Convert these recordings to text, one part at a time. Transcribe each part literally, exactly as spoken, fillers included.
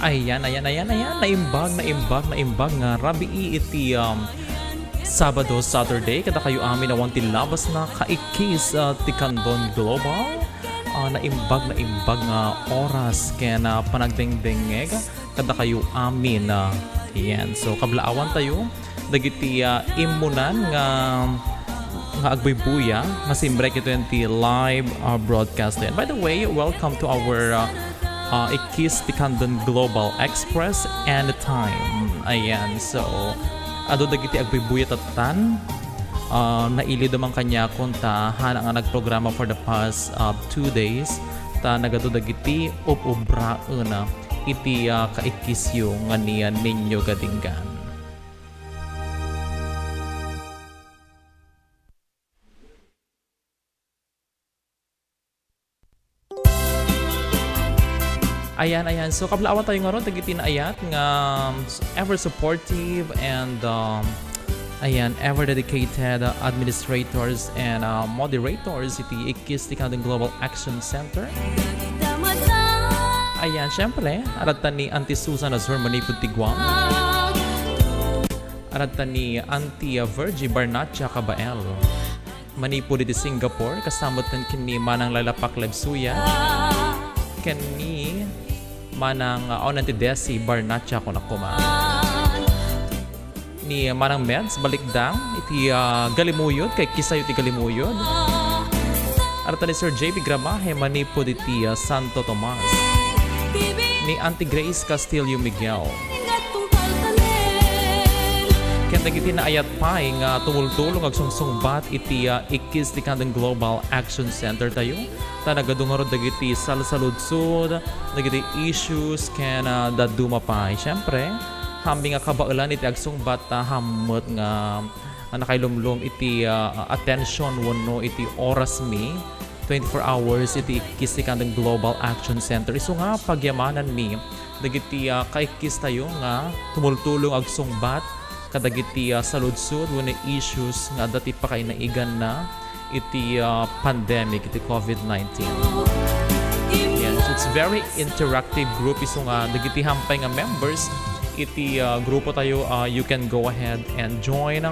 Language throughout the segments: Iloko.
Ayan, ayan, ayan, ayan. Naimbag, naimbag, naimbag nga rabii iti, um, Sabado, Saturday. Kadakayo amin awan ti labasna, kaikkis, uh, ti Candon Global. Uh, naimbag, naimbag nga oras ken, uh, panagdengdengngeg kadakayo amin, uh, ayan. So, kablaawan tayo dagiti, ah, immunan nga, nga agbuybuya nga simrek ito ti live, ah, broadcast. And by the way, welcome to our, ah, ah, Ikkis ti Candon Global Express anytime. Ayan, so, adu dagiti agbuybuya tattan, ah, nailiwda man kaniakon ta hana nga nagprograma for the past, ah, two days, ta nagadu dagiti ub-ubraen iti, ah, kaikkisyo nga nian ninyo gadinggan. Ayan, ayan. So, kablaawan tayo ngarud dagiti naayat nga, um, ever supportive and, um, ayan, ever dedicated, uh, administrators and, uh, moderators iti Ikkis ti Candon Global Action Center. Ayan, syempre, aradta ni Auntie Susan Azor manipud ti Guam. Aradta ni Auntie Virgie Barnacha Kabael. Manipud iti Singapore, kastamot ken ni Manang Laila Pakleb Suya, ken ni Manang, uh, Auntie Desi Barnacha, kuna koma. Ni Manang Meds, balikdang, iti, uh, Galimuyod, kaikkistayo ti Galimuyod. Aradta ni Sir J P Gramahe, manipud iti, uh, Santo Tomas. Ni Auntie Grace Castillo Miguel. Ken dagiti naayat pay nga tumultulong agsungsungbat iti, ah, Ikkis ti Candon Global Action Center tayo. Ta nagadu ngarud dagiti salsaludsod, dagiti issues, ken, ah, dadduma pay. Siyempre, hami nga kabaelan iti agsungbat ta hammet nga, nga nakailumlom iti, ah, attention wenno iti oras mi. twenty-four hours iti Ikkis ti Candon Global Action Center. Isu nga pagyamananmi dagiti, ah, kaikkistayo nga tumultulong agsungbat kadagiti, ah, saludsod wenno issues nga adda ti pakainaiganna iti, ah, pandemic iti covid nineteen. Yan. So, it's very interactive group isu nga dagiti hampay nga members iti, ah, grupo tayo, ah, you can go ahead and join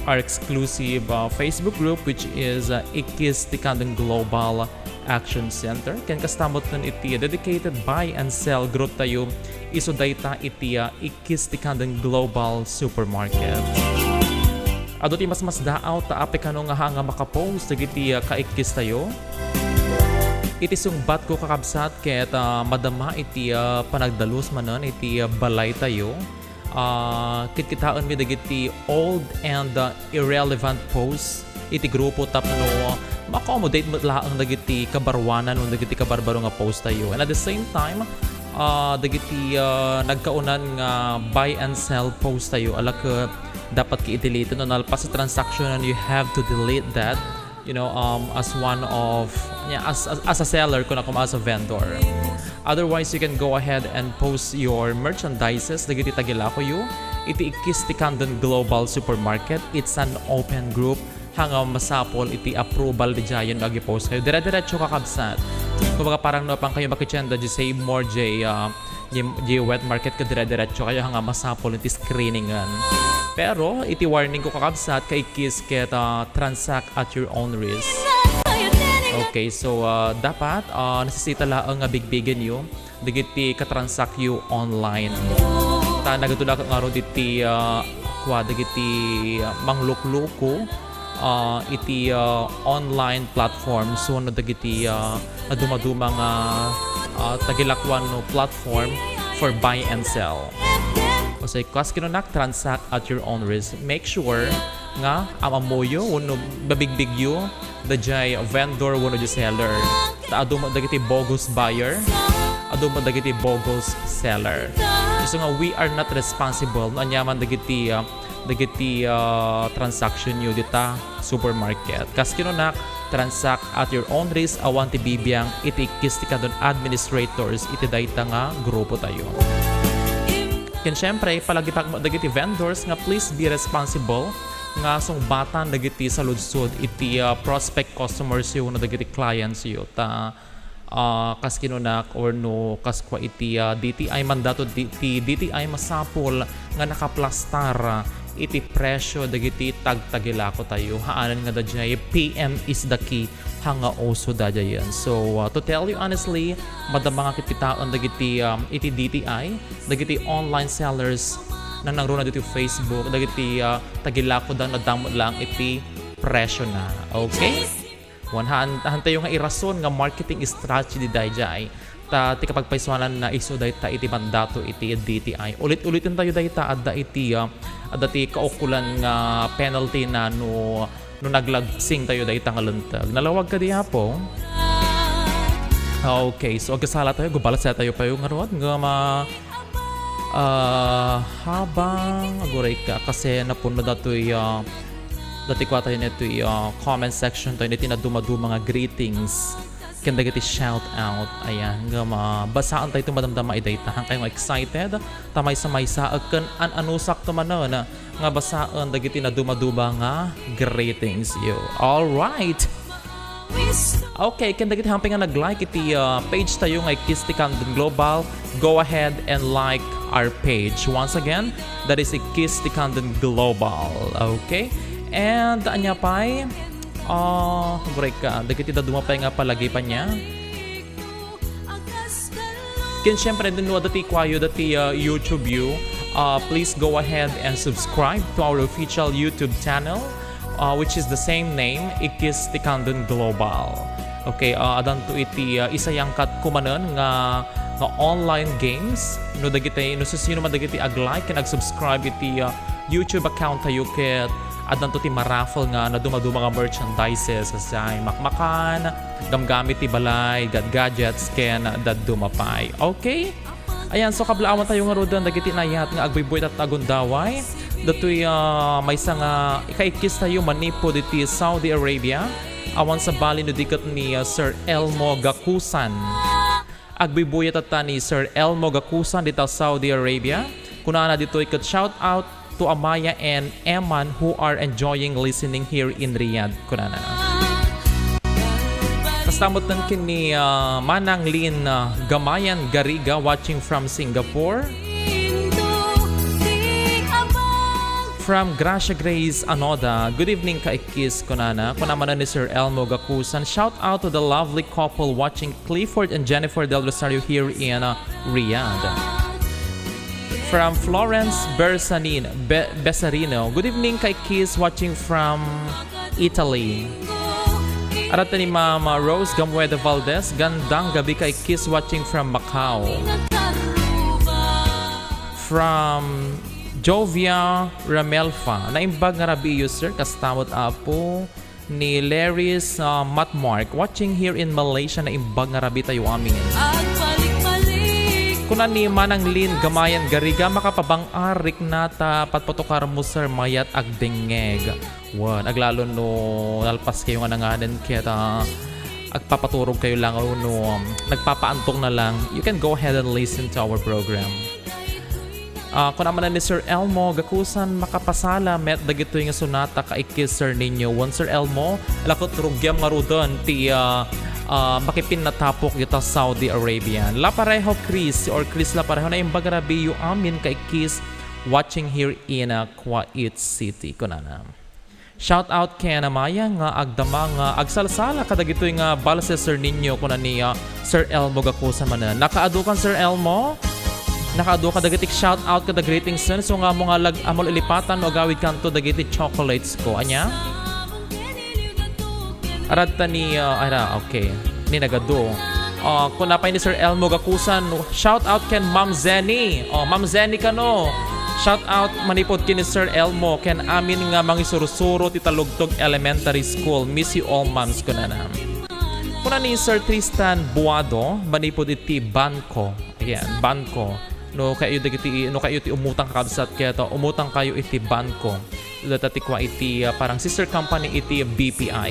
our exclusive, uh, Facebook group, which is, uh, Ikkis ti Candon Global Action Center. Ken kastamot ken iti dedicated buy and sell group tayo, isu dayta iti, uh, Ikkis ti Candon Global Supermarket. Adu ti masmasdaaw ta apay kano nga haan nga makapost dagiti, uh, kaikkis tayo. Iti sungbat ko, kakabsat, ket, uh, madama iti, uh, panagdalus manen iti, uh, balay tayo. Ah, kitkitaenmi dagiti old and, ah, irrelevant posts iti grupo tapno ma-accommodate met laeng dagiti kabaruanan wenno dagiti kabarbaro nga post tayo. And at the same time, ah, dagiti, ah, nagkaonan nga buy and sell post tayo, ala ket dapat ki-delete no nalpas a transaction and you have to delete that. you know, um, as one of, yeah, as, as, as a seller, kuna koma, as a vendor. Otherwise, you can go ahead and post your merchandises dagiti tagilakoyo iti Ikkis ti Candon Global Supermarket. It's an open group. Haan nga masapul iti approval diay no agi-post kayo. Dire-diretso, kakabsat. Kumbaga, parang no, apay kayo makitienda, just save more, J, uh, Di, di wet market ket dire-diretso kayo, haan nga masapul iti screeningen. Pero iti warning ko, kakabsat, kaikkis ket, ah, transact at your own risk. Okay, so, ah, dapat, ah, nasisita laeng nga bigbigenyo dagiti katransakyo online. Ta nagadu la ngarud iti, ah, kua dagiti, ah, manglukluko ah, iti, ah, online platforms wenno dagiti, ah, dumaduma nga, ah, tagilakoan no platform for buy and sell. Usa, kas kinunak, transact at your own risk. Make sure nga am-ammoyo wenno mabigbigyo daydiay vendor wenno di seller. Ta adu met dagiti bogus buyer, adu met dagiti bogus seller. Isu nga we are not responsible no aniaman dagiti, ah, dagiti, ah, transactionyo dita supermarket. Kas kinunak, transact at your own risk, awan ti bibiang iti ikkis ti kadun administrators iti dayta nga grupo tayo. Ken siyempre, palagitak met dagiti vendors nga please be responsible nga sungbatan dagiti saludsod iti, ah, prospect customers yo wenno dagiti clients yo. Ta Ah, kas kinunak or no kas kua iti, ah, D T I mandato di, ti D T I masapul nga nakaplastar, ah, iti presyo dagiti tagtagilako tayo. Haanen nga daydiay P M is the key, ha nga uso daydiayen. So, ah, to tell you honestly, madama nga kitaen dagiti, um, iti D T I, dagiti online sellers na nangruna dito Facebook, dagiti, ah, tagilako da nadamot lang iti presyo na. Okay? Wan, haan, haan tayo nga irason nga marketing strategy daydiay. Ta ti kapagpaysuanan na isu dayta iti mandato iti D T I. Ulit-uliten tayo dayta, adda iti, ah, adda ti kaukulan nga penalty na no, no naglagsing tayo dayta nga linteg. Nalawag kadi, Apo? Okay, so agasala tayo, gubalas tayo pa yung ngarud nga ma-, ah, habang aguray ka, kasi napuno datoy, ah, dati kwa tayo nitoy, ah, comment section tayo niti naduma-duma nga greetings ken dagiti shout out. Ayan, nga mabasaan tayo madamdama idayta. Haan kayo nga excited, ta maysa-maysa ken an-anusak to manen nga basaen dagiti naduma-duma nga greetings you. All right. Okay, ken dagiti hamping nga nag-like iti, uh, page tayo nga Kiss Tikandan Global, go ahead and like our page. Once again, that is Kiss Tikandan Global. Okay? And anya pay, uh, break ka. Dagiti daduma pay nga palagi pa niya. Ken siyempre, no adda ti kuayo dati, uh, YouTube you, uh, please go ahead and subscribe to our official YouTube channel, uh, which is the same name, Ikis Tikandan Global. Okay, uh, adanto iti, uh, isayangkat kumanen nga, nga online games. No dagiti, no sino man dagiti ag-like ken ag-subscribe iti, uh, YouTube account tayo ket adanto ti maraffle nga naduma-duma nga merchandises, say makmakan, gamgamit ti balay, gad-, gadgets, ken dadduma pay. Okay? Ayan, so kablaawan tayo ngaruden dagiti naayat nga agbuybuy tatta a gundaway. Datoy, ah, maysa nga ikaikis tayo manipud iti Saudi Arabia. Awan sabali no di ket ni, ah, Sir Elmo Gakusan. Agbuybuy tatta ni Sir Elmo Gakusan dita Saudi Arabia. Kunana ditoy ket, "Shout out to Amaya and Eman who are enjoying listening here in Riyadh," kunana. Kasta met ken ni, ah, Manang Lin, ah, Gamayan Gariga, watching from Singapore. From Gracia Grace Anoda, "Good evening, Kaikis," kunana. Kuna manen ni Sir Elmo Gakusan, "Shout out to the lovely couple watching, Clifford and Jennifer Del Rosario here in, uh, Riyadh." From Florence Bersanin, Be-, Besarino, "Good evening, Kaikis, watching from Italy." Arata ni Mama Rose Gamueda Valdez, "Gandang gabi, Kaikis, watching from Macau." From Jovia Ramelfa, "Naimbag nga rabii, sir, kasta met, Apo." Ni Leris, ah, Matmark, watching here in Malaysia, "Naimbag nga rabii tayo amin." Kuna ni Manang Lin Gamayan Gariga, "Makapabang-arik na ta patpatukar mo, sir, mayat agdengngeg." Wen, aglalo no nalpas kayo nga nanganen ket, ah, agpapaturog kayo lang, o no, um, nagpapaantong na lang, you can go ahead and listen to our program. Ah, kuna manen ni Sir Elmo Gakusan, "Makapasala met dagitoy nga sonata, Kaikis, Sir Nino." Wen, Sir Elmo, ala ket rugiam ngaruden ti, ah, ah, makipinnatapok dita Saudi Arabia. Laparejo Chris or Chris Laparejo, "Naimbag nga rabiiyo amin, Kaikis, watching here in, ah, Kuwait City," kunana. Shout out ken Amaya nga agdama nga agsalsala kadagitoy nga balses, Sir Nino, kuna ni, ah, Sir Elmo Gakusan manen. Nakaadu kan, Sir Elmo? Nakaadu ka dagiti shout out kada greetings, sir. So nga mo nga lag-, ammo lilipatan no agawid kanto dagiti chocolates ko. Anya? Arad ta ni, ah, ara, okay. Ni nagadu. Ah, kuna pay ni Sir Elmo Gakusan, shout out ken Ma'am Zenny. Oh, Ma'am Zenny kano. Shout out manipud ken ni Sir Elmo ken amin nga mangisursuro ti Talugtog Elementary School. Miss you all, moms, kunana. Kuna ni Sir Tristan Buado, manipud iti Banco. Ayan, Banco. No kayo dagiti, no kayo ti umutang, kakabsat, ket umutang kayo iti Banco. Data ti kua iti, ah, parang sister company iti B P I.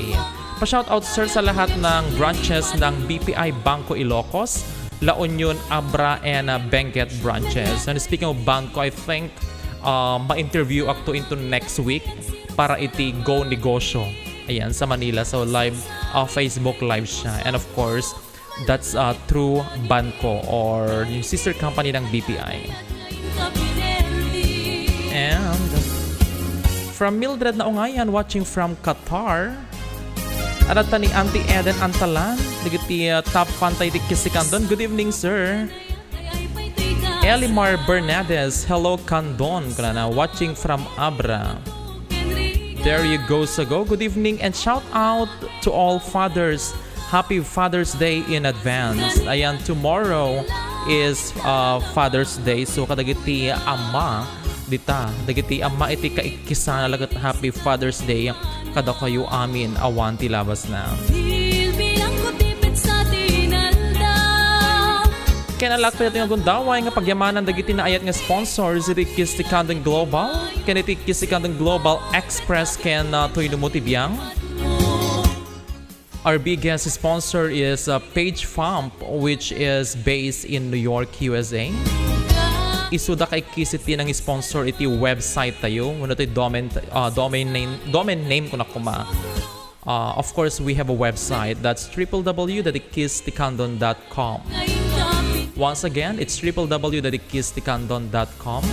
Pa-shout out, sir, sa lahat ng branches ng B P I Banco Ilocos, La Union, Abra, and, ah, Benguet branches. And speaking of Banco, I think, ah, ma-interview ako into next week para iti Go Negosyo. Ayan, sa Manila. So, live, ah, Facebook Live siya. And of course, That's uh, through Banco or yung sister company ng B P I. And from Mildred Naungayan, watching from Qatar. Aratta ni Auntie Eden Antalan, dagiti uh, top fan tayo ti Kiss ti Candon. Good evening, sir. Elimar Bernades, hello Candon, kunana, watching from Abra. There you go, Sago. Good evening and shout out to all fathers. Happy Father's Day in advance. Ayan, tomorrow is uh, Father's Day. So, kadagiti ama, dita, dagiti ama iti kaikkisana laket happy Father's Day kadakayo amin awan ti labasna. Ken alak pay daytoy nga gundaway nga pagyamanan dagiti naayat nga sponsors iti Kiss ti Candon Global, ken iti Kiss ti Candon Global Express ken uh, Toy Lumo ti Biang. Our biggest sponsor is uh, Page Pump, which is based in New York, U S A. Isuda kay Kiss iti nang sponsor iti website tayo, wenno iti domain, uh, domain name, domain name ko na kuma. Uh, of course, we have a website. That's triple W dot kiss ti candon dot com. Once again, it's triple W dot kiss ti candon dot com.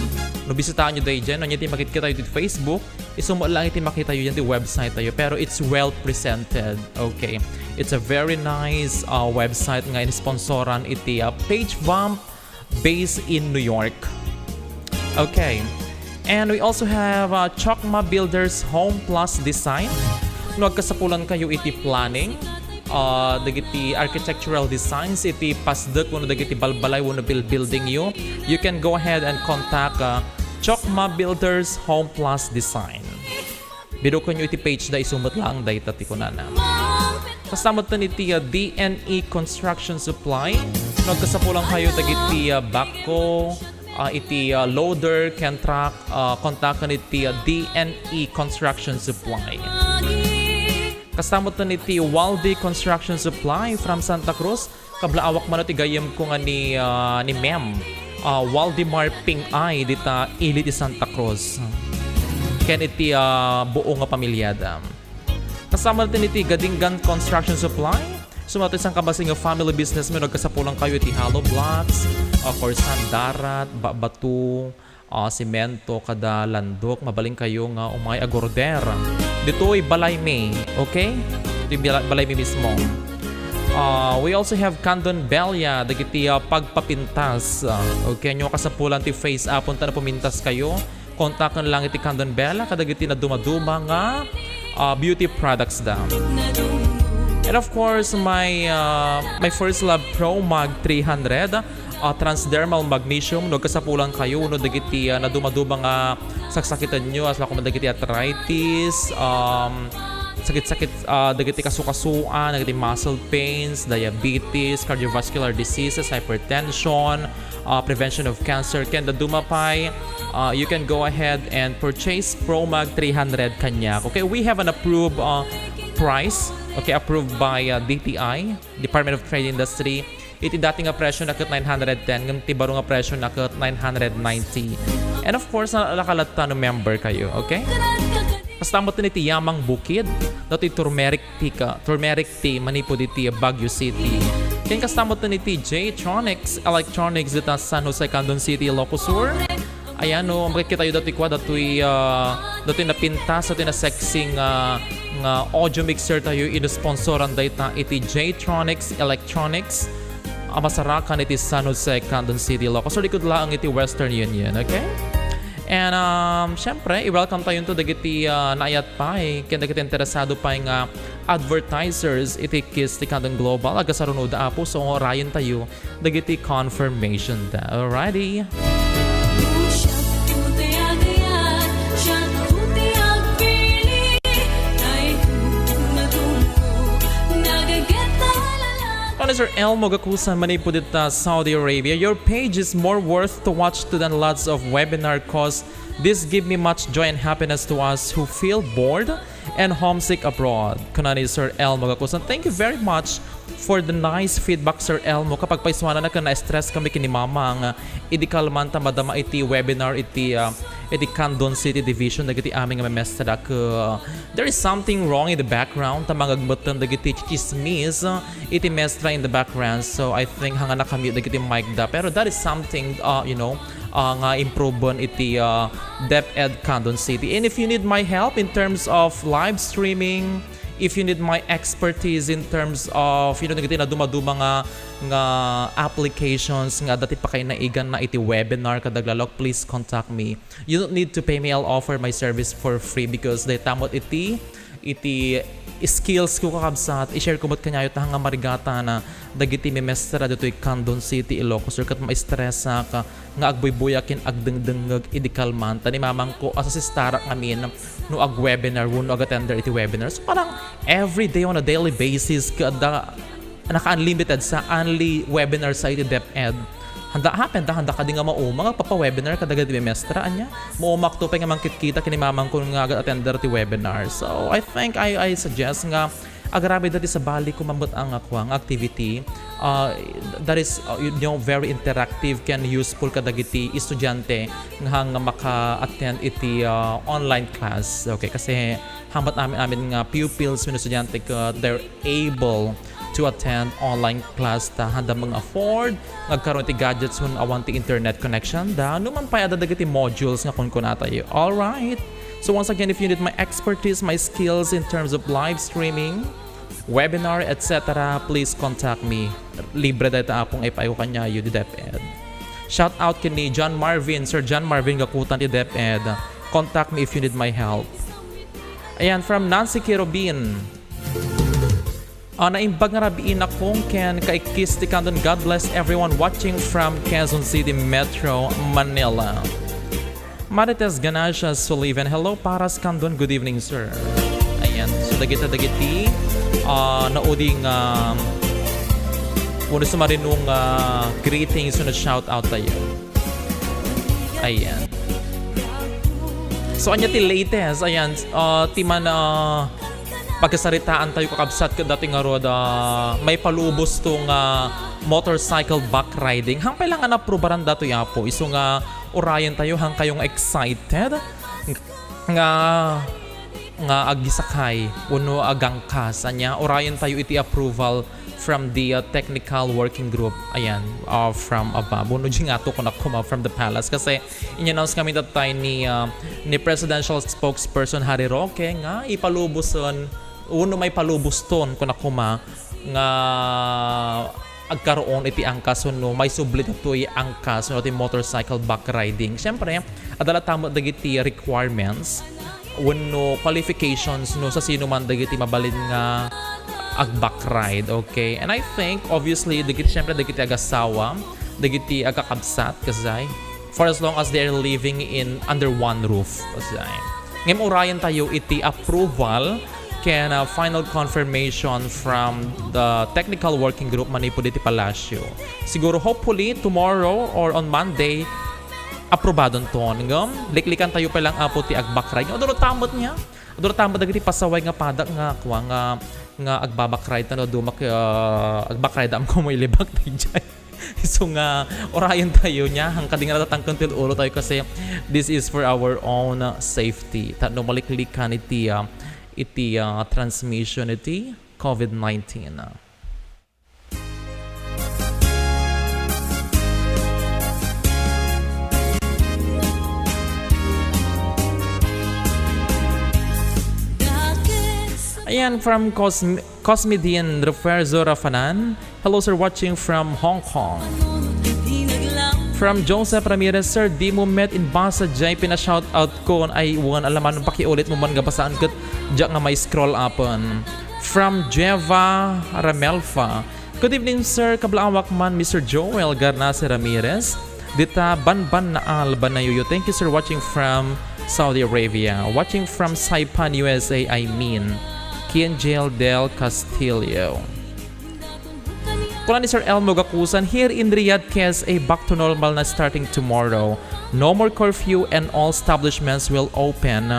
No, bisitahan nyo daydiay, no, iti makita tayo dito Facebook, isu mo lang iti makita nyo dyan di website tayo. Pero it's well presented. Okay. It's a very nice uh, website nga inisponsoran iti uh, Page Bump based in New York. Okay. And we also have uh, Chokma Builders Home Plus Design. No agkasapulan kayo iti planning, uh, dagiti architectural designs iti pasdek wenno dagiti balbalay wenno bil-, building you, you can go ahead and contact uh, Chokma Builders Home Plus Design. Biduken nyo iti page da, isu met lang dayta ti kunana. Kasta met iti uh, D N E Construction Supply. No agkasapulan kayo dagiti uh, backhoe, uh, iti uh, loader, ken truck, uh, kontaken iti uh, D N E Construction Supply. Kasta met iti Waldi Construction Supply from Santa Cruz. Kablaawak man ti gayyemko nga ni, ah, ni Mem, ah, Waldemar Pingay dita ili ti Santa Cruz. Ken iti, ah, buo nga pamilyada. Kasama natin iti Gadingan Construction Supply. Sumato isang kabasing nga family business mo, nagkasapulan kayo iti hollow blocks, ah, korsan, darat, ba-, bato, ah, semento, kada landok, mabalin kayo nga umay agorder. Ditoy balay mi, okay? Ditoy bala-, balay mi mismo. Ah, we also have Candon Belia, dagiti, ah, pagpapintas. Ah, okay, nyo kasapulan ti face up, punta na pumintas kayo. Kontaken lang iti Candon Belia, kadagiti naduma-duma nga, ah, beauty products da. And of course, my, ah, my First Love Pro Mag three hundred, ah, transdermal magnesium, no kasapulan kayo, no dagiti, ah, naduma-duma nga saksakitan nyo, as la dagiti arthritis, um, sakit-sakit, ah, dagiti kasukasuan, dagiti muscle pains, diabetes, cardiovascular diseases, hypertension, ah, prevention of cancer, ken daduma pay, ah, you can go ahead and purchase Pro Mag three hundred kaniak. Okay, we have an approved, ah, price, okay, approved by, ah, D T I, Department of Trade Industry. Iti dati nga presyo na ket nine hundred ten, ngem ti baro nga presyo na ket nine hundred ninety. And of course, na-, nakalatta no member kayo, okay? Kasta mo iti Yamang Bukid, dati turmeric tea ka, turmeric tea, manipud iti Baguio City. Ken kasta mo iti J-Tronics Electronics dita San Jose, Candon City, Ilocos Sur. Ayan, no, makikita yu dati kwa, datoy, ah, datoy napintas, datoy na sexy nga, nga audio mixer tayo, inisponsoran dayta iti J-Tronics Electronics, a masarakan iti San Jose, Candon City, Ilocos Sur, likod laeng iti Western Union, okay? And, um, syempre, i-welcome tayo to dagiti, ah, naayat pay, ken dagiti interesado pay nga advertisers iti Kiss ti Candon Global, agasarunoda, Apo, so, rayen tayo dagiti confirmation da. Alrighty. Ano, Sir Elmo Gakusan, manipud ita Saudi Arabia. Your page is more worth to watch to than lots of webinar, cause this give me much joy and happiness to us who feel bored and homesick abroad. Kunani Sir Elmo Gakusan. Thank you very much For the nice feedback, Sir Elmo, kapagpaisuananna ken na-stress kami ken ni Mamang, idi kalman ta madama iti webinar iti, ah, iti Candon City Division dagiti amin nga memestra ket, ah, there is something wrong in the background ta mangagmetten dagiti chismis, ah, iti mestra in the background. So I think hanga na-mute dagiti mic da. Pero that is something, ah, you know, ah, nga improvement iti, ah, DepEd Candon City. And if you need my help in terms of live streaming, if you need my expertise in terms of, you know, dagiti naduma-duma nga, nga applications nga adda ti pakainaiganna iti webinar ken aglalok, please contact me. You don't need to pay me. I'll offer my service for free because dayta met iti, iti skills ko, kakabsat. I-share ko met kaniayo ta nga marigatan dagiti memestra ditoy Candon City, Ilocos Sur, ket maistresak nga agbuybuyak ken agdengdengngeg idi kalman. Ta ni mamangko, asastarak ngamin no ag-webinar wenno ag-attender iti webinar. So, parang every day on a daily basis, ket adda, naka-unlimited sa only webinar sa iti DepEd. Handa, happen ta, handa kadi nga mauma nga agpapa-webinar kadagiti memestra, ania? Maumakto pay nga mangkitkita ken ni mamangko nga ag-attender ti webinar. So, I think I, I suggest nga agraman dati sabali ko mamut ang akwa nga activity. Uh, that is, uh, you know, very interactive ken useful kadagiti estudiante nga, nga maka-attend iti, uh, online class. Okay, kasi hamat amin, amin nga pupils wenno estudiante ket they're able to attend online class ta handa nga afford nga agkaroon ti gadgets wenno awan ti internet connection da, no man pay adda dagiti modules nga kunkunatayo. All right. So once again, if you need my expertise, my skills in terms of live streaming, webinar, et cetera, please contact me. Libre dayta, Apo, nga ipaay ko kaniayo ti DepEd. Shout out ken ni John Marvin, Sir John Marvin Gakutan ti DepEd. Contact me if you need my help. Ayan, from Nancy Kirobin. Ah, naimbag nga rabii, Nakong ken kaikkis ti Candon. God bless everyone watching from Quezon City, Metro Manila. Marites Ganacia Sullivan, hello, Paras Candon, good evening, sir. Ayan, so dagita dagiti, ah, nauding, ah, wenno sumarinong, ah, greetings wenno shout out tayo. Ayan. So, anya ti latest? Ayan, ah, ti man, ah, pagkasaritaan tayo, kakabsat, ket dati ngarud, ah, maipalubos to nga motorcycle back riding. Hangpay lang nga naaprubaran datoy, Apo. Isu nga urayen tayo, hangkayo nga excited nga, nga agisakay wenno agangkas. Ania, urayen tayo iti approval from the, uh, technical working group. Ayan, uh, from above. Wenno diay ngarud, kunak koma, from the palace. Kasi in-announce kami that time ni, uh, ni Presidential Spokesperson Harry Roque nga ipalubosen, wenno maipaluboston, kunak koma, nga agkaroon iti angkas wenno maisubli datoy angkas wenno ti motorcycle back riding. Siyempre, adda latta met dagiti requirements wenno qualifications no sasinoman dagiti mabalin nga ag-back ride, okay? And I think, obviously, dagiti, siyempre, dagiti agassawa, dagiti agkakabsat, kasjay, for as long as they are living in under one roof, kasjay. Ngem urayen tayo iti approval ken, uh, final confirmation from the technical working group manipud iti Palasyo. Siguro, hopefully, tomorrow or on Monday, aprobadonton. Ngem, liklikan tayo pay lang, Apo, ti ag-back ride. Adda latta met nia? Adda latta met dagiti pasaway nga padak nga, kua, nga, nga ag-back ride, ta no, dumak, uh, ag-back ride, am, kumo ilibak, dijay. Isu nga, urayen tayo nia, hangkadi nga natatangken ti ulo tayo kasi this is for our own, uh, safety. Ta no maliklikan iti, uh, iti, uh, transmission iti covid nineteen. Ayan, from Cosme-, Cosmedin Refuerzo Rafanan. Hello, sir, watching from Hong Kong. From Joseph Ramirez, sir, di mo met inbasa jay pina-shoutout ko. Ay, wen, alaman, pakiulit mo man nga basaan ket diak nga mai-scroll upon. From Jeva Ramelfa, good evening, sir. Kablaawak man, Mister Joel Garnase Ramirez. Dita Banban Naal, Banayuyo. Thank you, sir. Watching from Saudi Arabia. Watching from Saipan, U S A, I mean. Kiangel Del Castillo. Kuna ni Sir Elmo Gakusan, here in Riyadh, K S A, back to normal na starting tomorrow. No more curfew and all establishments will open.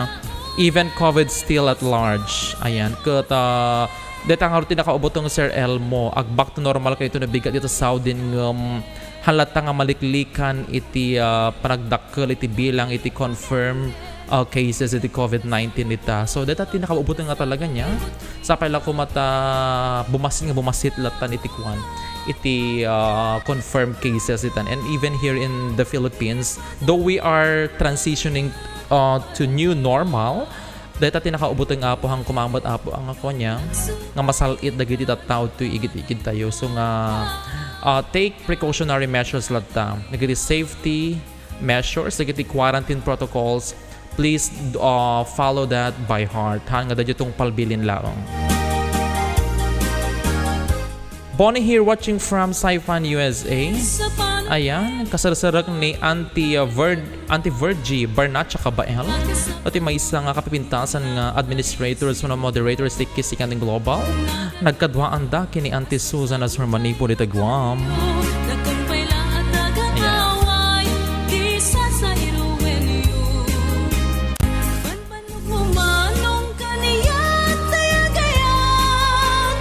Even covid still at large. Ayan. Ket, ah, Deta nga ti nakaubuteng, Sir Elmo, ag back to normal kayo iti nabigat dita Saudi ngem haan latta nga maliklikan iti, ah, panagdakkel iti bilang iti confirm, ah, cases iti covid nineteen dita. So, deta ti nakaubuteng nga talaga niya. Sapay la koma ta bumasit nga bumasit lattan iti kuan, iti, ah, confirmed cases ditan. And even here in the Philippines, though we are transitioning, ah, to new normal, dayta ti nakaubuteng, Apo, han kumamet, Apo, ang ako niya, nga masal-it dagiti tattao toy igid-igid tayo. So nga, ah, take precautionary measures latta. Dagiti safety measures, dagiti quarantine protocols, please, ah, follow that by heart. Han nga daytoy tungpalbilin laeng. Bonnie here watching from Saipan, U S A. Ayan, kasarsarak ni Auntie, uh, Vir-, Auntie Virgie Barnacha Kabael. Iti maysa nga kapipintasan nga administrators wenno moderators ti Kisikan Global. Nagkaduaanda ken ni Auntie Susan a Surmanipo dita Guam. Ayan. Manong kaniat ti agayat,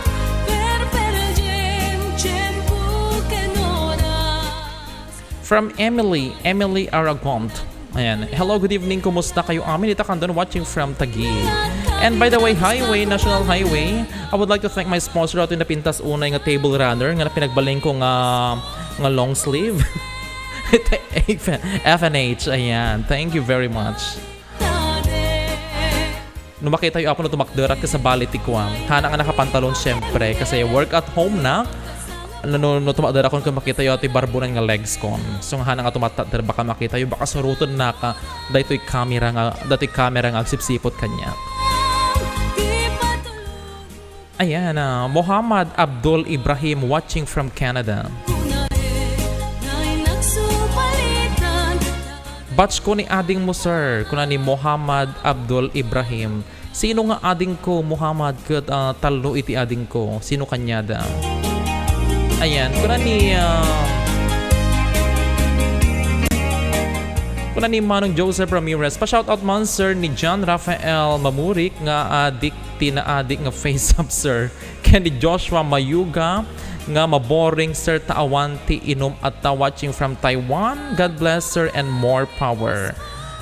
perperjem tiempo ken oras. From Emily, Emily Aragont. Ayan. Hello, good evening. Kumusta kayo amin? Ita Candon watching from Taguig. And by the way, highway, National Highway, I would like to thank my sponsor ato napintas unay nga table runner nga napinagbalin ko nga, nga long sleeve. F N H, ayan. Thank you very much. No makitayo, Apo, no tumakderak ket sabali ti kuan. Hana nga nakapantalon, siyempre, kasi work at home na. No, no, no tumakderakon ket makitayo ti barbunan nga legs kon. So, hana nga tumakder, baka makitayo, baka suroten naka daytoy camera nga, daytoy camera nga agsipsipot kaniak. Ayan, ah, Muhammad Abdul Ibrahim watching from Canada. Batch ko ni ading mo, sir, kuna ni Muhammad Abdul Ibrahim. Sino nga ading ko, Muhammad, ket, ah, tallo iti ading ko? Sino kaniada? Ayan, kuna ni, ah, kuna ni Manong Joseph Ramirez. Pa-shoutout man, sir, ni John Rafael Mamurik nga adik ti naadik nga face up, sir. Ken ni Joshua Mayuga nga maboring, sir, ta awan ti inum atta watching from Taiwan. God bless, sir, and more power.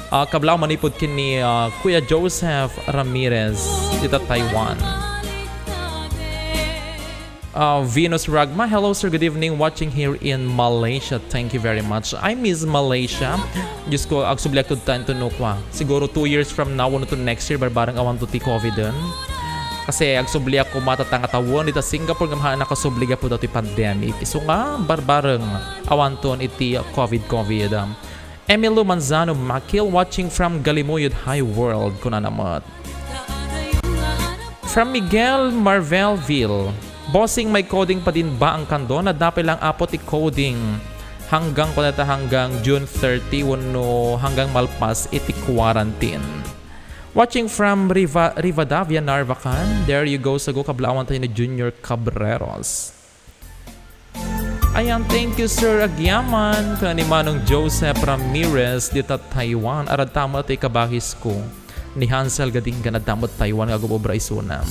Ah, kablaw manipud ken ni, ah, Kuya Joseph Ramirez dita Taiwan. Ah, Venus Ragma, hello, sir, good evening, watching here in Malaysia. Thank you very much. I miss Malaysia. Diyos ko, agsubliak to tanto no kwa. Siguro two years from now, wenno to next year, barbareng awan to ti COVID din. Kasi agsubliak ko matatangatawen dita Singapore, nga mahan nakasubli gapu dati pandemic. Isu nga, barbareng awan ton iti COVID, COVID. Emilio Manzano Makil watching from Galimuyod High World, kunana met. From Miguel Marvelville, Bossing, may coding pa din ba ang Candon? Adda pay lang, Apo, ti coding. Hanggang kunata, hanggang June thirty wenno hanggang malpas iti quarantine. Watching from Riva-, Rivadavia, Narvacan. There you go, sago, kablawan tayo ni Junior Cabreros. Ayan, thank you, Sir Agyaman, kuna ni Manong Joseph Ramirez, dita Taiwan. Aradta met ti kabahis ko, ni Hansel Gadingan, adda met Taiwan nga agub-obra isuna.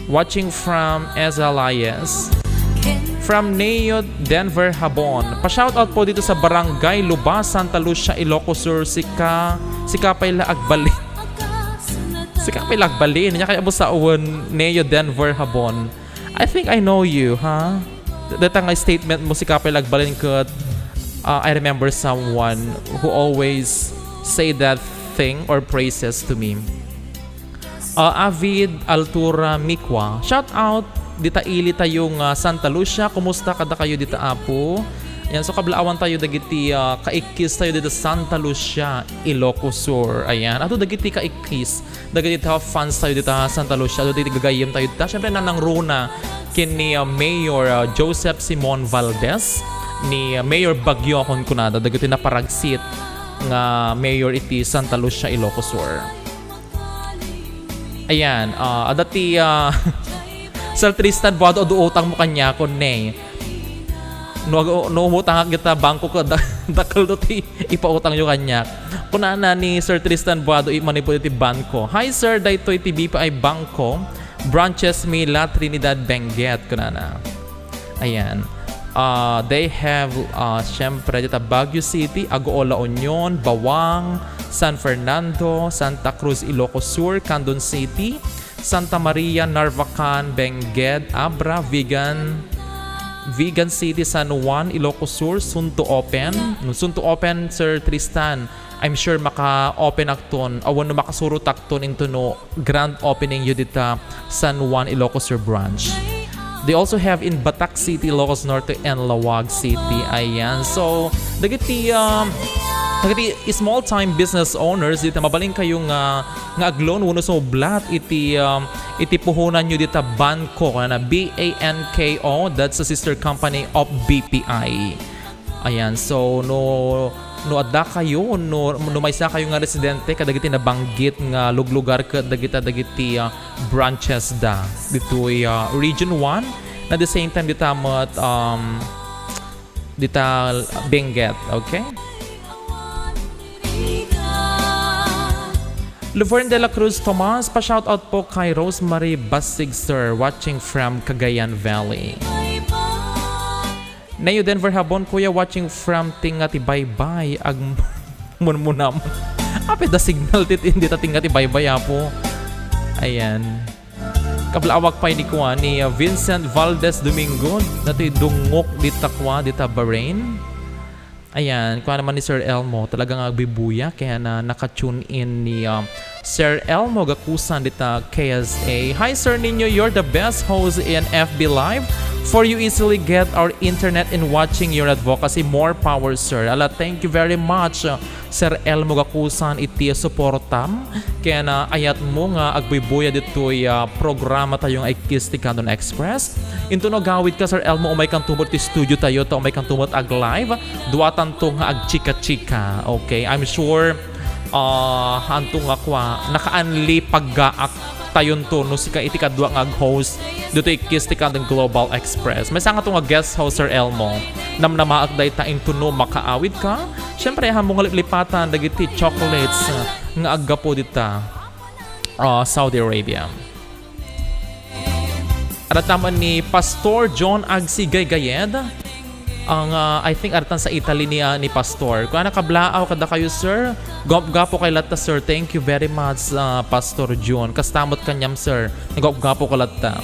Watching from S L I S. From Neo Denver, Habon. Pa-shoutout po dito sa Barangay Luba, Santa Lucia, Ilocos Sur. Sika, sika pay la agbalin. Sika pay la agbalin. Ania kaya mo sa uwan, Neo Denver, Habon? I think I know you, ha? Deta nga statement mo, sika pay la agbalin ket, uh, I remember someone who always say that thing or praises to me. Uh, Avid Altura Mikwa, shout out dita ili tayo nga Santa Lucia. Kumusta kada kayo dita, Apo? Yan, so kablaawan tayo dagiti, uh, kaikkis tayo dita Santa Lucia, Ilocos Sur. Ayan, ato dagiti kaikkis. Dagiti ta fans tayo dita Santa Lucia, dagiti gagayyem tayo dita. Siyempre, nanangruna ken ni, uh, Mayor, uh, Joseph Simon Valdez, ni, uh, Mayor Baguio, kun kunada, dagiti naparagsit nga mayor iti Santa Lucia, Ilocos Sur. Ayan, uh, adda ti, uh, Sir Tristan Buado, adu utang mo kaniakon, ne. No, no umutangak dita bangko ko, da-, dakkel do ti ipautang yo kaniak. Kunana ni Sir Tristan Buado, i-, manipud iti bangko. Hi, sir, daytoy ti B P I Bangko. Branches mi La Trinidad, Benguet, kunana. Ayan. Ah, they have, ah, syempre, dita Baguio City, Agoo, La Union, Bawang, San Fernando, Santa Cruz, Ilocos Sur, Candon City, Santa Maria, Narvacan, Benguet, Abra, Vigan, Vigan City, San Juan, Ilocos Sur, soon to open. Soon to open, Sir Tristan. I'm sure maka-open akton, awan no makasurotakton into no grand opening yu dita San Juan, Ilocos Sur branch. They also have in Batac City, Ilocos Norte, and Laoag City. Ayan. So, dagiti, um, dagiti small time business owners, dita mabalin kayo nga, nga agloan wenno sumublat iti, um, iti puhonan yu dita Banko, na B A N K O, that's a sister company of B P I. Ayan, so no, no adda kayo, no, no maysa kayo nga residente kadagiti nabanggit nga luglugar ket dagita dagiti, ah, branches da ditoy, ah, Region one, na the same time dita met, um, dita Benguet, okay? Laverne de la Cruz Tomas, pa-shoutout po kay Rosemary Basig, sir, watching from Cagayan Valley. Neo Denver Habon, kuya, watching from Tinga ti Baybay. Ag-, munmunam. Apay da signal ti, ti, dita Tinga ti Baybay, apo. Ayan. Kablaawak pay ni kuan, ni, uh, Vincent Valdez Domingo, dati dungok dita kua, dita Bahrain. Ayan, kuan naman ni Sir Elmo, talaga nga agbibuya, kaya na naka-tune in ni, um, Sir Elmo Gakusan dita K S A. Hi, Sir Nino, you're the best host in F B Live. For you easily get our internet in watching your advocacy. More power, sir. Ala, thank you very much, uh, Sir Elmo Gakusan, iti suportam. Kaya na ayat mo nga agbuybuya ditoy, ah, programa tayo nga Kiss ti Candon Express. Into no agawid ka, Sir Elmo, umay kan tumot ti studio tayo, ta umay kan tumot ag-live. Duatanto nga agchika-chika. Okay, I'm sure, ah, anto nga kua, nakaanli paggaak tayonto no sika iti kadua nga ag-host ditoy Kiss ti Candon Global Express. Maysa nga to nga guest host, Sir Elmo. Namnamaak dayta into no makaawid ka. Siyempre, ammom nga liplipatan dagiti chocolates, ah, nga aggapu dita, ah, Saudi Arabia. Adda met ni Pastor John Agsi Gaygayed. Ang, ah, I think, adda sa Italy ni, ah, ni Pastor. Kuana, kablaaw kadakayo, sir. Gupgapu kay latta, sir. Thank you very much, ah, Pastor John. Kasta met kaniam, sir. Gupgapu ka latta.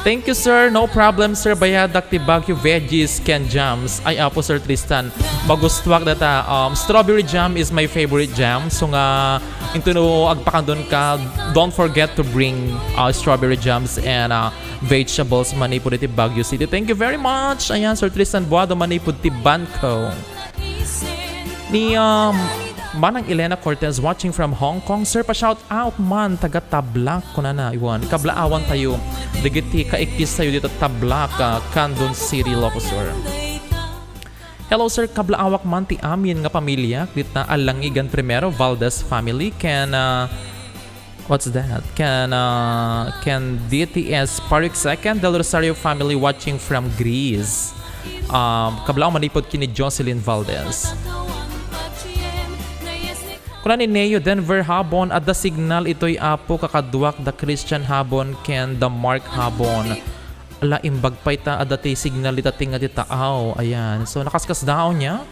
Thank you, sir. No problem, sir. Bayadak ti Baguio veggies ken jams. Ay, apo, Sir Tristan. Magustuak data. Um, strawberry jam is my favorite jam. So nga, into no agpakandon ka, don't forget to bring, uh, strawberry jams and, uh, vegetables manipud iti Baguio City. Thank you very much. Ayan, Sir Tristan Buado manipud ti Banco. Ni, um, Manang Elena Cortez watching from Hong Kong. Sir, pa-shout out man taga Tablac, kunana, iwan. Kablaawan tayo. Dagiti kaikis tayo dito Tablac, ah, Candon City, Ilocos Sur. Hello, sir. Kablaawak man ti amin nga pamilya. Dita Alangigan Primero, Valdez family. Ken, ah, What's that? Ken, uh, ken D T S Parik second, Del Rosario family watching from Greece. Um, kablaaw manipud ken ni Jocelyn Valdez. Kuna ni Neo Denver Habon, adda signal itoy apo kakaduak da Christian Habon ken da Mark Habon. Ala, imbag pay ta adda ti signal dita tinga ti taaw. Ayan. So, nakaskasdaawon niya.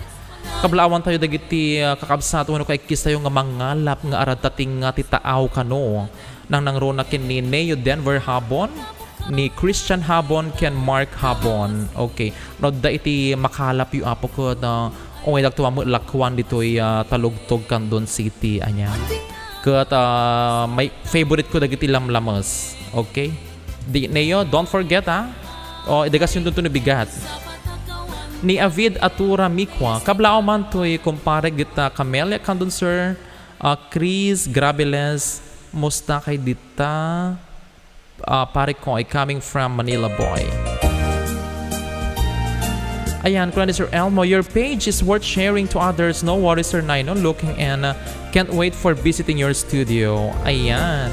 Kablaawan tayo dagiti, ah, kakabsat wenno kaikis tayo nga mangalap nga arad ta tinga ti taaw kano. Nangnangruna ken ni Neo Denver Habon, ni Christian Habon, ken Mark Habon. Okay. No, adda iti makalap yo, Apo, ket, ah, umay dakto a met lakuan ditoy, ah, Talugtog, Candon City, ania. Ket, ah, may favorite ko dagiti lamlames. Okay? Di, Neo, don't forget, ha? O, idegasyon dun to no bigat. Ni Avid Atura Mikwa, kablaaw man toy kumparek dita Camelia Candon, sir. Ah, Chris Grabeles, musta kay dita? Ah, pare ko, I coming from Manila, boy. Ayan, kuna ni Sir Elmo, your page is worth sharing to others. No worries, Sir Nino. Looking and, uh, can't wait for visiting your studio. Ayan.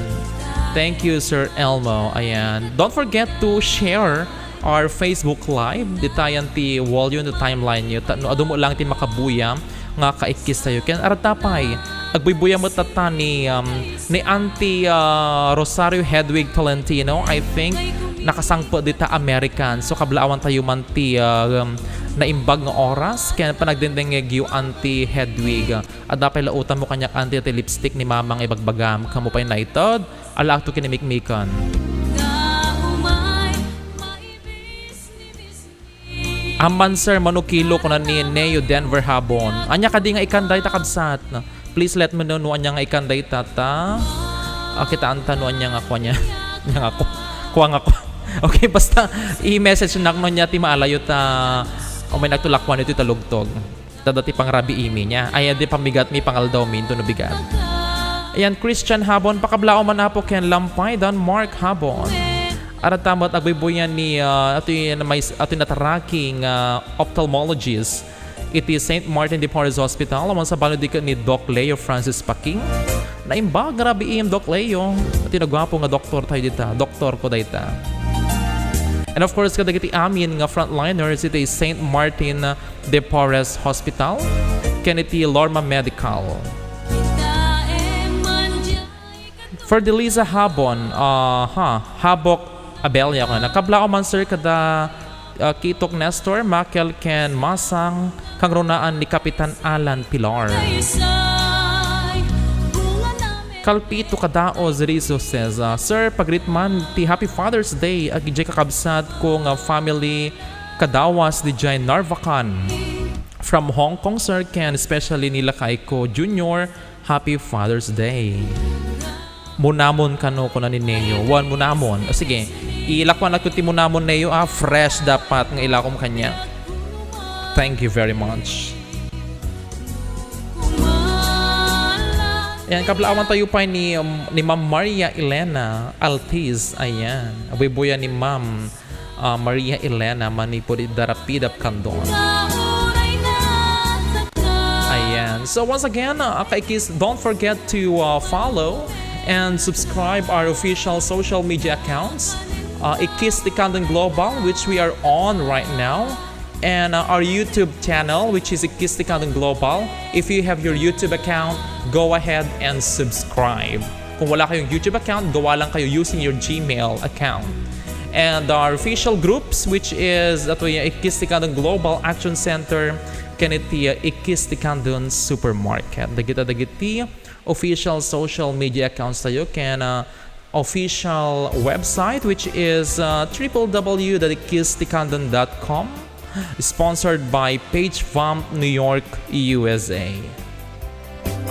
Thank you, Sir Elmo. Ayan. Don't forget to share our Facebook Live. Ditayan ti wall yo, the timeline yo. Ta-, no, adu mo lang ti makabuya nga kaikis tayo. Ken arta pay, Agbuybuya met tatta ni, um, ni Auntie, ah, Rosario Hedwig Tolentino, I think, nakasangpet dita American. So, kablaawan tayo man ti, ah, um, naimbag nga oras. Ken panagdengdengngegyo, Auntie Hedwig. Adda pay lautmo kaniak, Auntie, ti lipstick ni Mama nga ibagbagam. Kamo pay naited, alaakto kinimikmikan. Amman, sir, mano kilo, kuna ni Neo Denver Habon. Ania kadi nga ikan dayta, kabsat? Please let me know no ania nga ikan dayta ta. Ah, kitaanta no ania nga kua nia. Ania nga kua. Kua nga kua. Okay, basta i-message nak no ania ti maalayo ta. O may nagtulakwan iti talugtog. Tada ti pangrabiimi nia. Ay, di pamigatmi, pangaldawmi, intono bigat. Ayan, Christian Habon, pakablaom man, Apo, ken Lampay, Don Mark Habon. Arata met agbuybuyan ni, ah, atoy na may, atoy nataraking, ah, ophthalmologist iti Saint Martin de Porres Hospital, awan sa balud di ket ni Doc Leo Francis Paking. Naimbag nga rabiim, Doc Leo. Atoy naguapo nga doktor tayo dita. Doktor ko dayta. And of course, kadagiti amin nga frontliners iti Saint Martin de Porres Hospital, ken iti Lorma Medical. Ferdeliza Habon, ah, ha, Habok Abella, kuna, kablaom man, sir, kada, ah, Kitok Nestor, Makel, ken Masang, kangrunaan ni Kapitan Alan Pilar. Kalpito Kadaos Rizzo says, ah, "Sir, pagreet man ti Happy Father's Day, agidiay kakabsat ko nga family, Kadawas, didiay Narvacan. From Hong Kong, sir, ken especially ni lakay ko, Junior, Happy Father's Day." Munamon kano, kuna ni Neo. Wen, munamon. O, sige. Ilakuan ako ti munamon, Neo, ah. Fresh dapat nga ilakom kanya. Thank you very much. Ayan, kablaawan tayo pa ni, um, ni Ma'am Maria Elena Altiz. Ayan. Abuy-buya ni Ma'am, ah, Maria Elena manipud iti Darapidap Candon. Ayan. So once again, uh, kaikis, don't forget to, uh, follow and subscribe our official social media accounts. Uh, Ikis ti Candon Global, which we are on right now, and, uh, our YouTube channel, which is Ikis ti Candon Global. If you have your YouTube account, go ahead and subscribe. Kung wala kayong YouTube account, gawa lang kayo using your Gmail account. And our official groups, which is, ato yung Ikis ti Candon Global Action Center, ken iti, uh, Ikis ti Candon Supermarket. Dagita dagiti official social media accounts tayo, ken, uh, official website, which is, uh, triple W dot ikis ti candon dot com, sponsored by Page Vamp New York, U S A.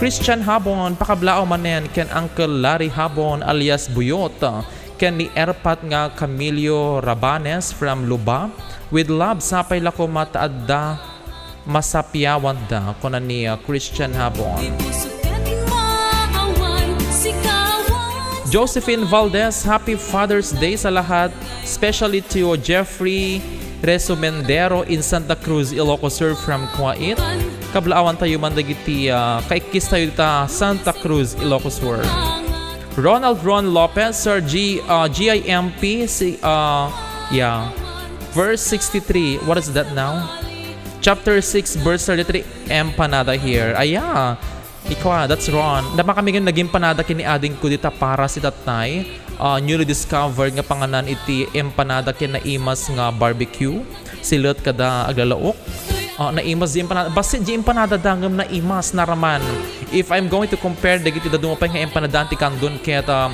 Christian Habon, pakablaaw manen ken Uncle Larry Habon alias Buyot, ken ni Erpat nga Camilio Rabanes from Luba. With love, sapay la koma ta adda masapiawanda, kuna ni, uh, Christian Habon. Josephine Valdez, happy Father's Day sa lahat, especially to Jeffrey Resumendero in Santa Cruz, Ilocos Sur from Kuwait. Kablaawan tayo man dagiti, uh, kaikkis tayo ta Santa Cruz, Ilocos Sur. Ronald Ron Lopez, Sir G, uh, G I M P, si, uh, yeah. Verse sixty-three, what is that now? Chapter six, verse thirty-three, empanada here. Aya, ikwa, that's Ron. Dama kami ngayon naging empanada kini ading ko dita para si tatay. Ah, newly discovered nga panganan iti empanada ken naimas nga barbecue. Silet kada aglalaok. Ah, naimas di empanada. Basta di empanada da ngem naimas, naraman. If I'm going to compare dagiti dadduma pay nga empanadaan ti Candon ket, ah,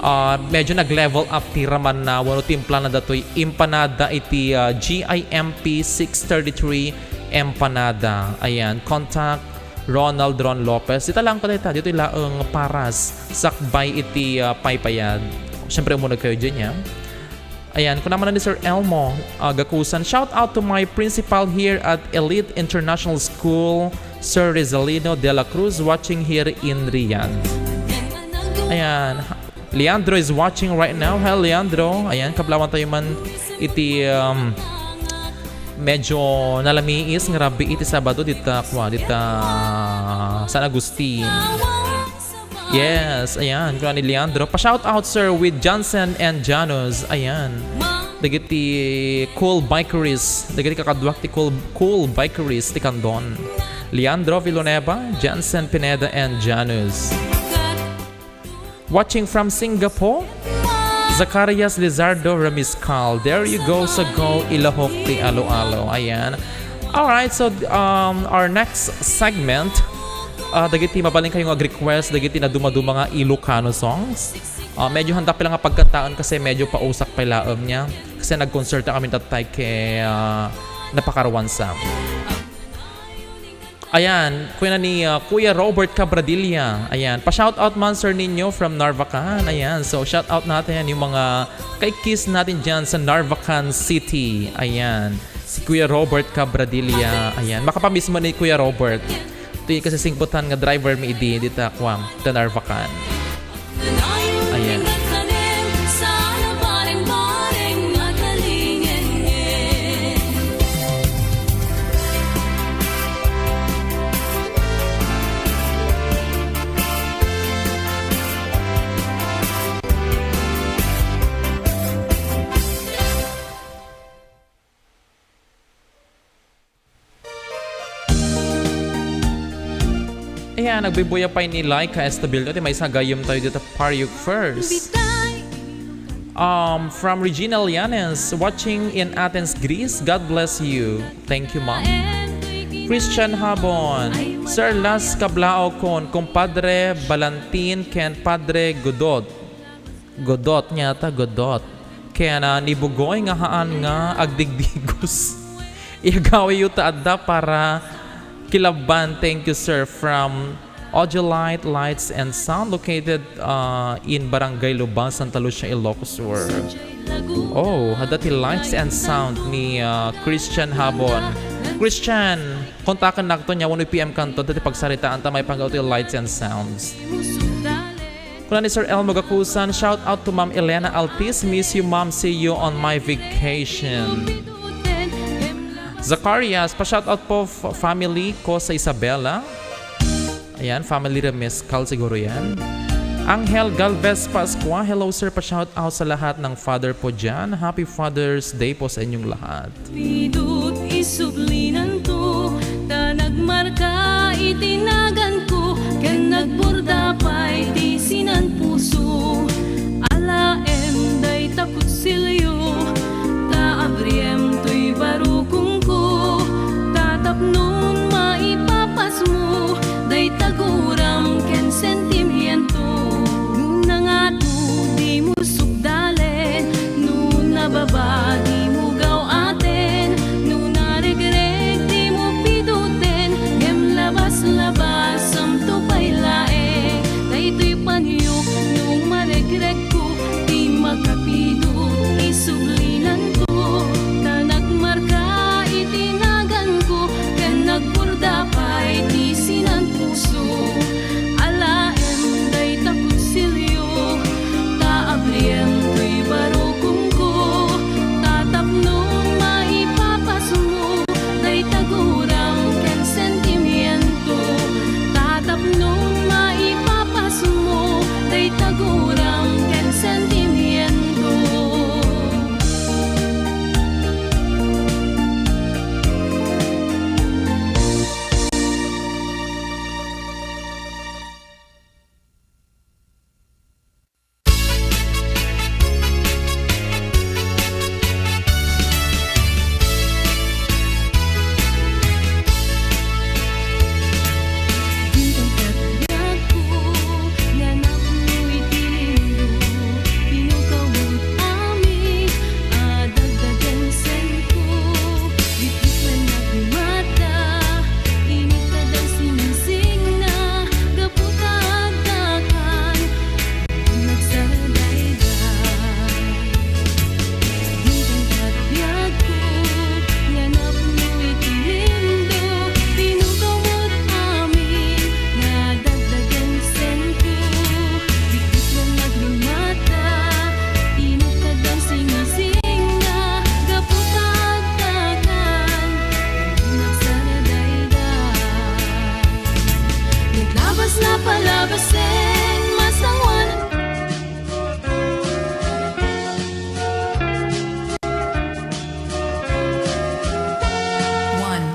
ah, medyo nag-level up ti ramanna wenno timplanna datoy empanada iti, ah, G I M P six thirty-three Empanada. Ayan, contact Ronald Ron Lopez. Dita lang ko dayta, ditoy laeng paras, sakbay iti, ah, paypayad. Siyempre, umuneg kayo dyan, ya. Ayan, kuna man ni Sir Elmo, ah, Gakusan. Shout out to my principal here at Elite International School, Sir Rizalino de la Cruz, watching here in Riyadh. Ayan, Leandro is watching right now. Hi, Leandro. Ayan, kablaawan tayo man iti, um, medyo nalamiis nga rabii iti Sabado dita, kwa, dita San Agustin. Yes, ayan, kuna ni Leandro. Pa-shout out, sir, with Johnson and Janos. Ayan. Dagiti cool bikeries. Dagiti kakaduak ti cool, cool bikeries ti Candon. Leandro Villanueva, Jansen Pineda, and Janus. Watching from Singapore, Zacarias Lizardo Ramiscal. There you go, Sago, Ilahok ti Alo-alo. Ayan. Alright, so, um, our next segment, uh, dagiti mabalin kayo nga ag-request, dagiti naduma-duma nga Ilocano songs. Uh, medyo handa pa lang nga pagkantaen kasi medyo pausak pa laeng niya. Kasi nag-concert kami tatay kay, uh, napakaruansa. Ayan, kuya na ni, uh, Kuya Robert Cabradilla. Ayan, pa-shout out man, Sir Nino from Narvacan. Ayan, so shout out natin yung mga kaikis natin dyan sa Narvacan City. Ayan, si Kuya Robert Cabradilla. Ayan, makapamiss mo ni Kuya Robert. Ito yung kasisingputan nga driver mi idi, dita kwam, ta Narvacan. Ayan. Ayan, nagbuybuya pay ni Laika Estabildo. Ti maysa gayem tayo dita Pariuk first. Um, from Regina Llanes, watching in Athens, Greece. God bless you. Thank you, ma'am. Christian Habon, Sir Las Kablao kon Compadre Balantin ken Padre Godot. Godot, nga ta, Godot. Ken, ah, ni Bugoy nga haan nga agdigdigos. Iyagawiyo ta adda para kilabban. Thank you, sir. From Audio Light, Lights and Sound, located, ah, in Barangay Lubas, Santa Lucia, Ilocos Sur. Oh, adda ti Lights and Sound ni, ah, Christian Habon. Christian, kontaken nakto nia wenno i-P M kanto, dati pagsaritaan ta maipanggep ti Lights and Sounds. Kuna ni Sir Elmo Gakusan, "Shout out to Ma'am Elena Altis. Miss you, Ma'am. See you on my vacation." Zacarias, pa-shout out po f-, family ko sa Isabela. Ayan, family Remescal siguro yan. Angel Galvez Pascua, "Hello, sir. Pa-shout out sa lahat ng father po dyan. Happy Father's Day po sa inyong lahat." Pidut isublinanto, ta nagmarka iti naganko, ken nagburda pay ti sinan puso. Alaem dayta kutsilio, ta abriem toy barukongko, ta tapnon maipapasmo dayta guram ken sentimiento. No nangato, dimo sukdalen, no nababa, dimo gaw-aten, no naregreg, dimo piduten, ngem labas-labasamto pay laeng. Daytoy paniok no maregregko, ti makapidut isublinanto, ta nagmarka iti naganko, ken nagburda pay ti sinan puso. Alaem dayta kutsilio, ta abriem toy barukongko, ta tapno maipapasmo dayta guram ken sentimiento, ta tapno maipapasmo dayta guram ken sentimiento. Nagsardayday. Dintay pagbiagko, nga napno iti lindo, pinukaw met amin, nga dagdagen senko. Dikdiklan nagrimata, inuttadang singisingna, gapu ta agtakan, nagsardayday. Naglabas na palabasen, masanguan. One.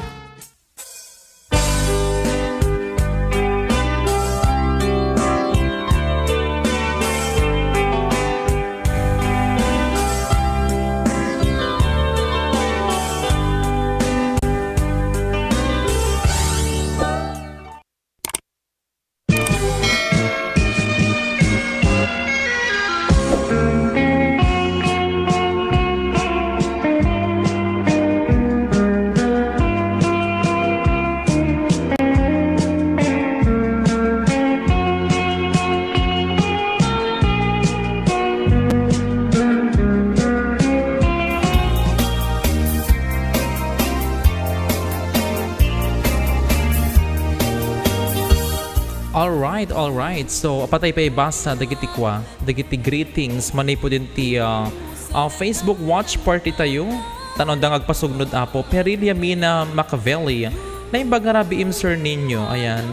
All right, all right. So, apatay pay basa dagiti kua, dagiti greetings manipud iti, ah, ah, Facebook watch party tayo. Tanonda nga agpasugnod, Apo. Perilla Mina Machiavelli. Naimbag nga rabiim, Sir Nino. Ayan.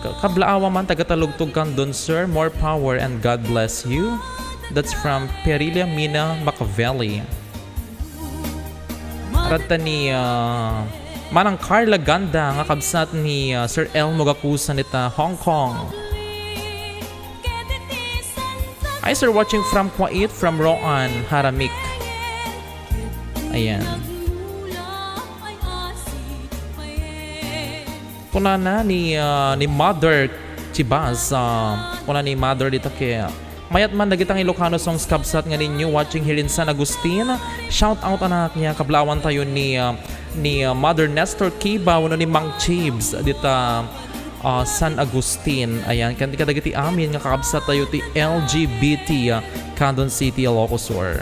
Ka-, kablaawa man, taga Talugtog Candon, sir. More power and God bless you. That's from Perilla Mina Machiavelli. Radta ni, ah, Manang Carla Ganda nga kabsat ni, ah, Sir Elmo Gakusan ita Hong Kong. Hi, sir, watching from Kuwait, from Roan, Haramik. Ayan. Kunana ni, ah, ni Mother Chibas, ah, kuna ni Mother dita ket, mayat man dagitang Ilocano songs kabsat nga ninyo watching here in San Agustin. Shout out, anak niya, kablaawan tayo ni, ah, ni, ah, Mother Nestor Kiba wenno ni Mang Chibs dita, ah, San Agustin. Ayan, ken kadagiti amin nga kakabsat tayo ti L G B T, ah, Candon City, Ilocos Sur.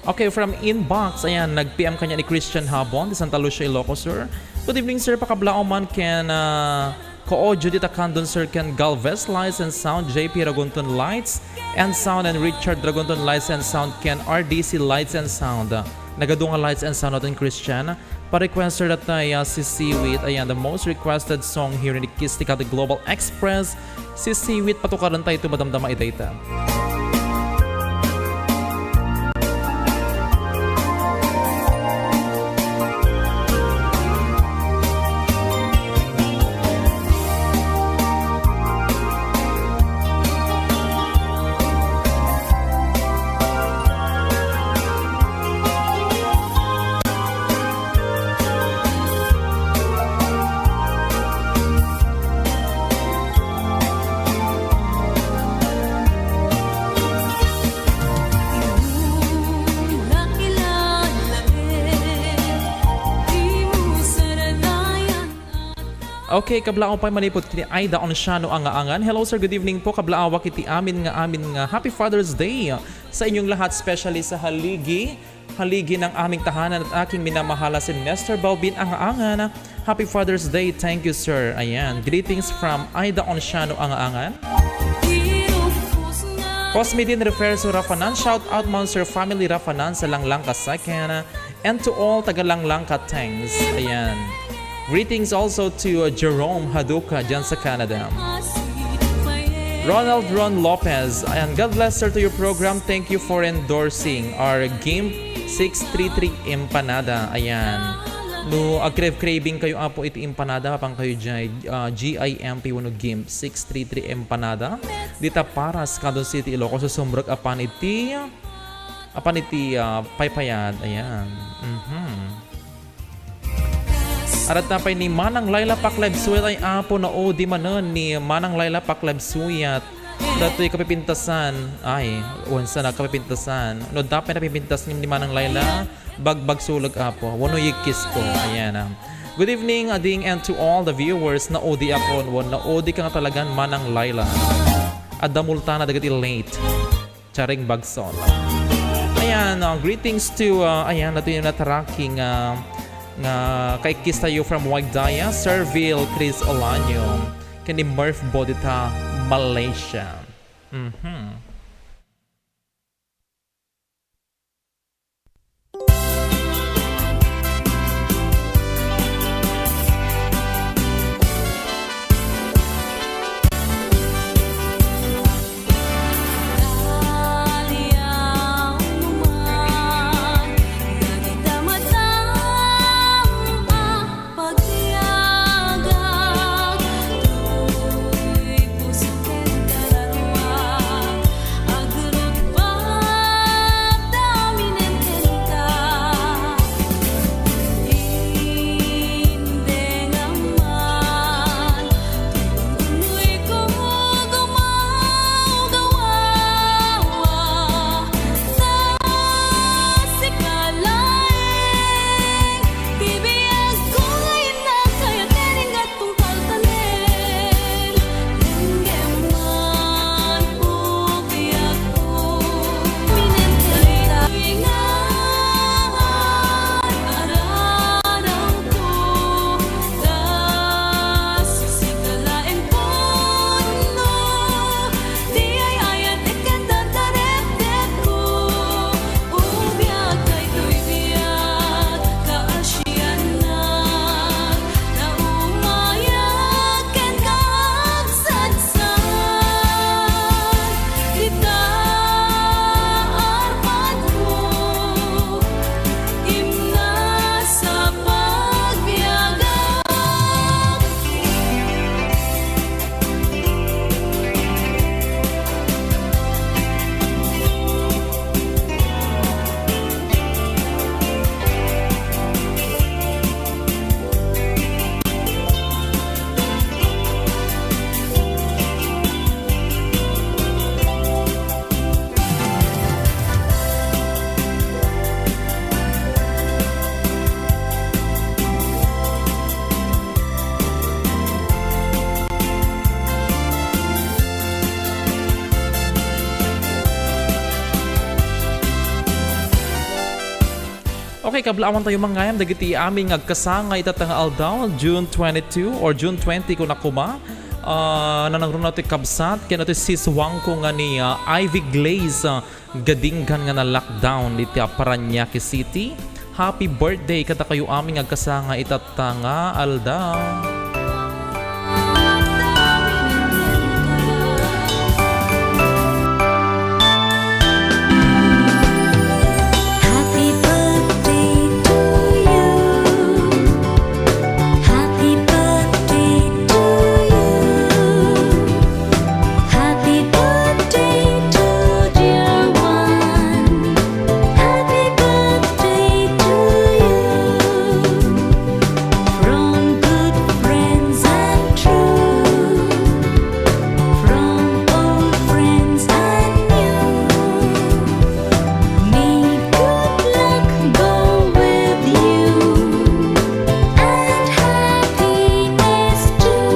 Okay, from inbox, ayan, nag-P M kaniak ni Christian Habon, di Santa Lucia, Ilocos Sur. Good evening, sir. Pakablaaw man ken, ah, ka-audio dita Candon, sir, ken Galvez Lights and Sound, J P Ragunton Lights and Sound, and Richard Ragunton Lights and Sound, ken R D C Lights and Sound. Nagadu nga lights and sound naton, Christian. Pa-request, sir, dayta, ah, si Siwit. Ayan, the most requested song here in the Kiss the Catholic Global Express. Si Siwit, patukaren tayo iti madamdama iti dayta. Okay, kablaaw pay manipud ken ni Aida Onciano Angaangan. Hello, sir. Good evening po. Kablaawak iti amin nga, amin nga Happy Father's Day sa inyong lahat, especially sa haligi, haligi ng aming tahanan at aking minamahal na si Nestor Balbin Angaangan. Happy Father's Day. Thank you, sir. Ayan. Greetings from Aida Onciano Angaangan. Cosmidin Referso Rafanan. Shout out man, sir, family Rafanan sa Langlangka second. And to all taga Langlangka, thanks. Ayan. Greetings also to, uh, Jerome Haduka dyan sa Canada. Ronald Ron Lopez, ayan, God bless, sir, to your program. Thank you for endorsing our Gimp six three three Empanada. Ayan. No, agcrave-craving kayo, Apo, iti empanada, mapan kayo dyan, uh, G I M P wenno Gimp six three three Empanada. Dita Paras, Candon City, Ilocos, susumrek apan iti Apan iti, ah, paypayat, ayan. Mhm. Arat na pay ni Manang Laila Paklebsuyat ay Apo, na-O D manen ni Manang Laila Paklebsuyat. Datoy kapipintasan. Ay, unsa na kapipintasan? No, dapay napipintas ni, ni Manang Laila, bagbagsulag, Apo. Wano yikis ko. Ayan, ah. Good evening, Ading, and to all the viewers. Na-O D akon, wan na-O D ka nga talagan, Manang Laila. Adda multana dagiti late. Charing Bagsol. Ayan, uh, greetings to, uh, ayan, nato yung nataraki nga, nga kaikkis tayo from Wagdaya, Servil Chris Olanyo, ken ni Murph Bodita, Malaysia. Mhm. Okay, kablaawan tayo mangayam dagiti amin nga agkasanga ita nga aldaw, June twenty-two or June twenty kuna koma. Ah, nanangruna ti kabsat, ken iti siswangko nga ni, ah, Ivy Glaze, ah, Gadinggan nga na-lockdown diti, ah, Parañaque City. Happy birthday kadakayo amin nga agkasanga ita nga aldaw. Happy birthday to you. Happy birthday to you. Happy birthday to dear one. Happy birthday to you. From good friends and true, from old friends and new, may good luck go with you, and happiness too.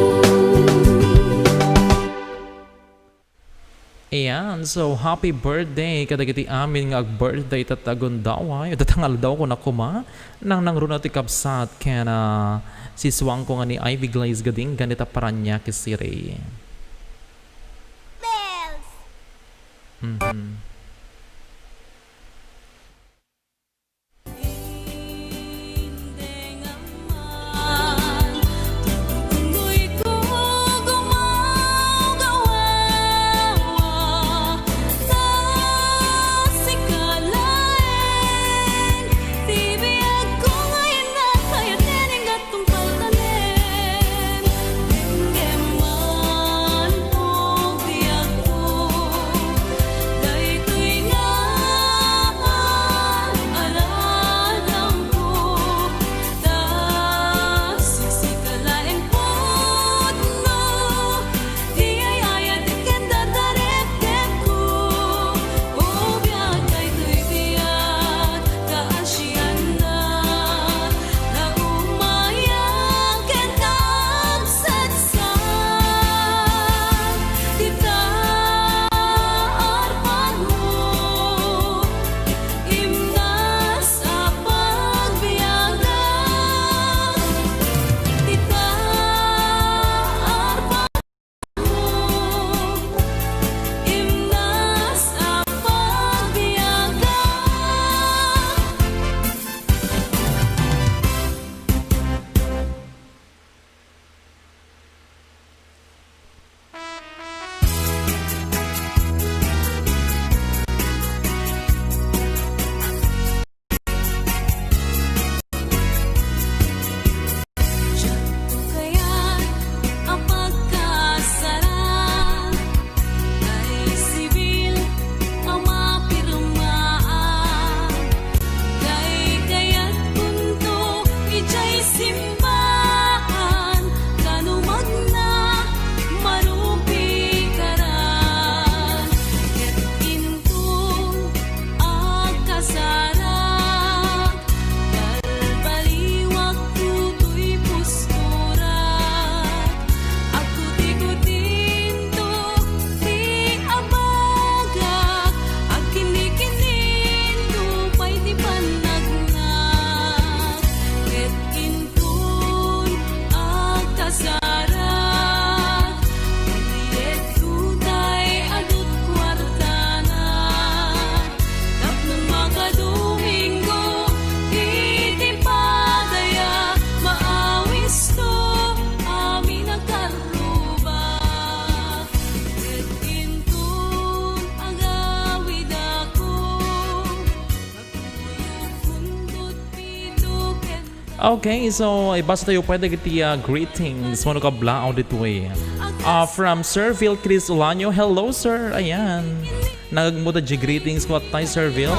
Ayan, so happy birthday kadagiti amin nga ag-birthday ita nga gundaway, ita nga aldaw kuna koma, nanangruna ti kabsat ken, ah, siswangko nga ni Ivy Glaze Gadinggan ita Parañaque City. Bells. Mhm. Daytoy nga aramidko, ta sika laeng pudno ti ay-ayatek ken dadarepdepko. O biag, daytoy biag, ta asianna, ta umayak ken agsagsak, dita arpano, imnas a pagbiagak, dita arpano, imnas a pagbiagak. Diak kayat a pagkasarag, tay sibil a mapirmaak. Kaykayatkonto idiay simbahan, kanumagna marupikaran. Ket inton agkasarak, balbaliwakto toy puskorak. Agkutikutinto ti abagak, agkinnikinninto pay ti pannagnak. Ket inton agkasarak, iliedko tay adut kuartana. Tapno makadomingo iti padaya, maawisto amin a karruba. Ket inton agawidakon, agkuyogkon dutpito ken Okay, so ibasa tayo pwede iti, ah, greetings. Mano kablaaw ditoy? Ah, from Sir Phil Chris Olaño. Hello, sir. Ayan. Nagmuda di greetings ko at tayo, Sir Phil.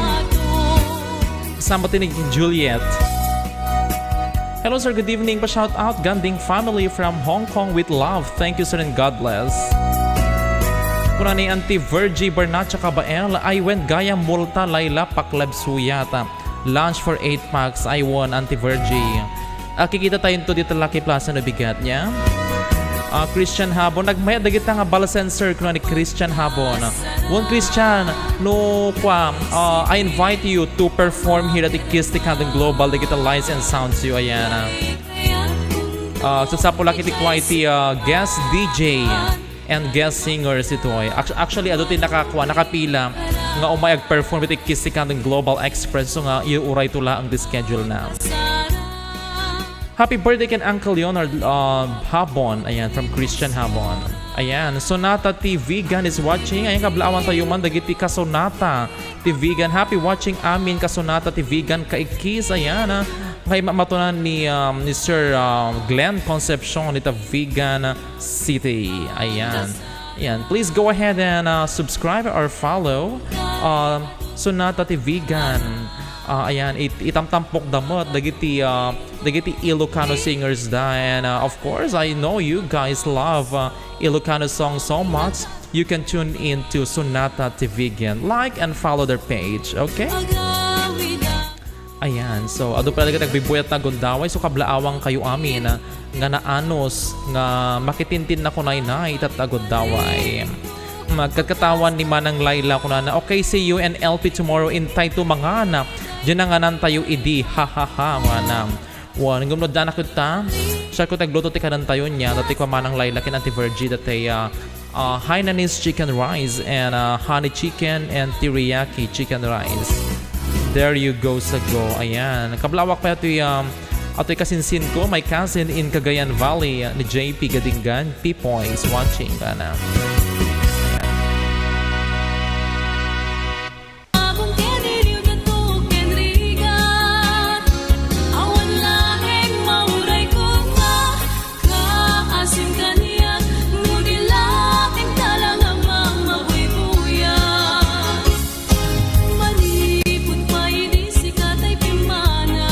Kasama ti ni Juliet. Hello, sir. Good evening. Pa-shout out, Ganding family from Hong Kong with love. Thank you, sir, and God bless. Kuna ni Auntie Virgie Bernacha Cabael, I went gaya multa, Laila, paklab suyat. Lunch for eight packs, I won, Auntie Virgie. Ah, kikita tayo nito dito, Lucky Plaza, no bigat niya. Ah, Christian Habon, nagmayat dagita nga ball sensor kuno ni Christian Habon. Wen Christian, no, kua, ah, I invite you to perform here at the Kiss the Candle Global, dagita lights and sounds you, ayan, ah. Ah, so, sapulak iti kua iti, ah, guest D J and guest singers itoy. Actu-, actually, adu ti nakakua, nakapila nga umay agperform iti Kiss the Candle Global Express, so nga, iuray to laeng ti schedule na. Happy birthday ken Uncle Leonard, uh, Habon. Ayan, from Christian Habon. Ayan, Sonata ti Vigan is watching. Ayan, kablaawan tayo man dagiti kasonata ti Vigan. Happy watching amin kasonata ti Vigan kaikis. Ayan, ah. Kay mamatunan ni, um, ni Sir, um, Glenn Concepcion dita Vigan City. Ayan. Ayan, please go ahead and, uh, subscribe or follow, uh, Sonata ti Vigan. Uh, ayan, it-, itamtampok da met dagiti, uh, dagiti Ilocano singers da. And, uh, of course, I know you guys love, uh, Ilocano songs so much. You can tune in to Sonata ti Vigan. Like and follow their page, okay? Ayan, so, adu pay dagiti agbibuyat ta gundaway, so, kablaawan kayo amin, ah, nga naanus nga makitintin na kunayna ita ta gundaway. Nagkatkatawan ni Manang Laila kunana, "Okay, see you and L P tomorrow, intay to mangan. Diyan na nganan tayo idi, ha, ha, ha," ngana. Wen, ngem no diak ket ta, siak ket agluto ti kanan tayo niya, dati kua Manang Laila ken Auntie Virgie, dati, ah, uh, Hainanese chicken rice and, uh, honey chicken and teriyaki chicken rice. There you go, sago. Ayan. Kablaawak pay atoy, um, atoy kasinsin ko, my cousin in Cagayan Valley, uh, ni J P Gadingan. Pipoy is watching, kana. Abong ken iliw, dato ken rigat, awan laeng mauray ko nga kaasim kaniak, no di laeng tala nga mamabuybuyak. Manipud pay idi sika tay pimmana,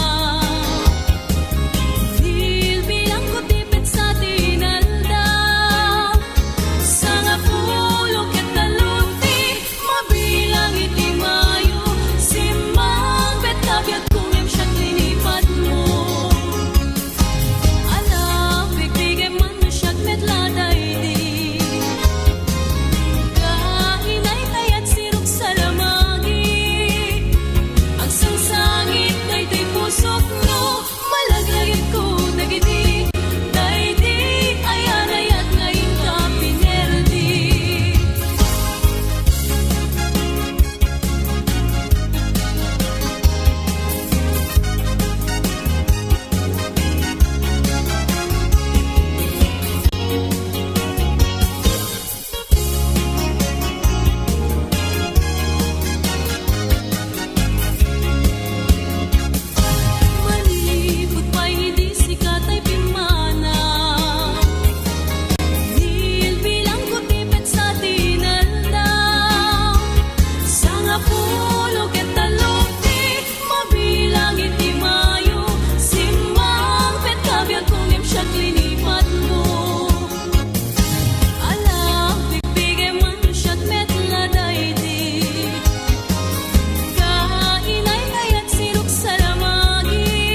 bilbilangko ti petsa ti inaldaw, sangapulo ket tallo ti mabilang iti mayo, simmangpet ta biagko ngem siak linipatmo. Ala, pigpigem man no siak met la daydi. Kainay kayat sirok salamagi. Agsangsangit daytoy pusok no malaglagipko dagiti daydi ayan-ayat nga inka pinerdi. Manipud pay idi sika tay pimmana, bilbilangko ti petsa ti inaldaw, sangapulo ket tallo ti mabilang iti mayo, simmangpet ta biagko ngem siak linipatmo. Ala, pigpigem man siak met la daydi. Kainay kayat sirok salamagi.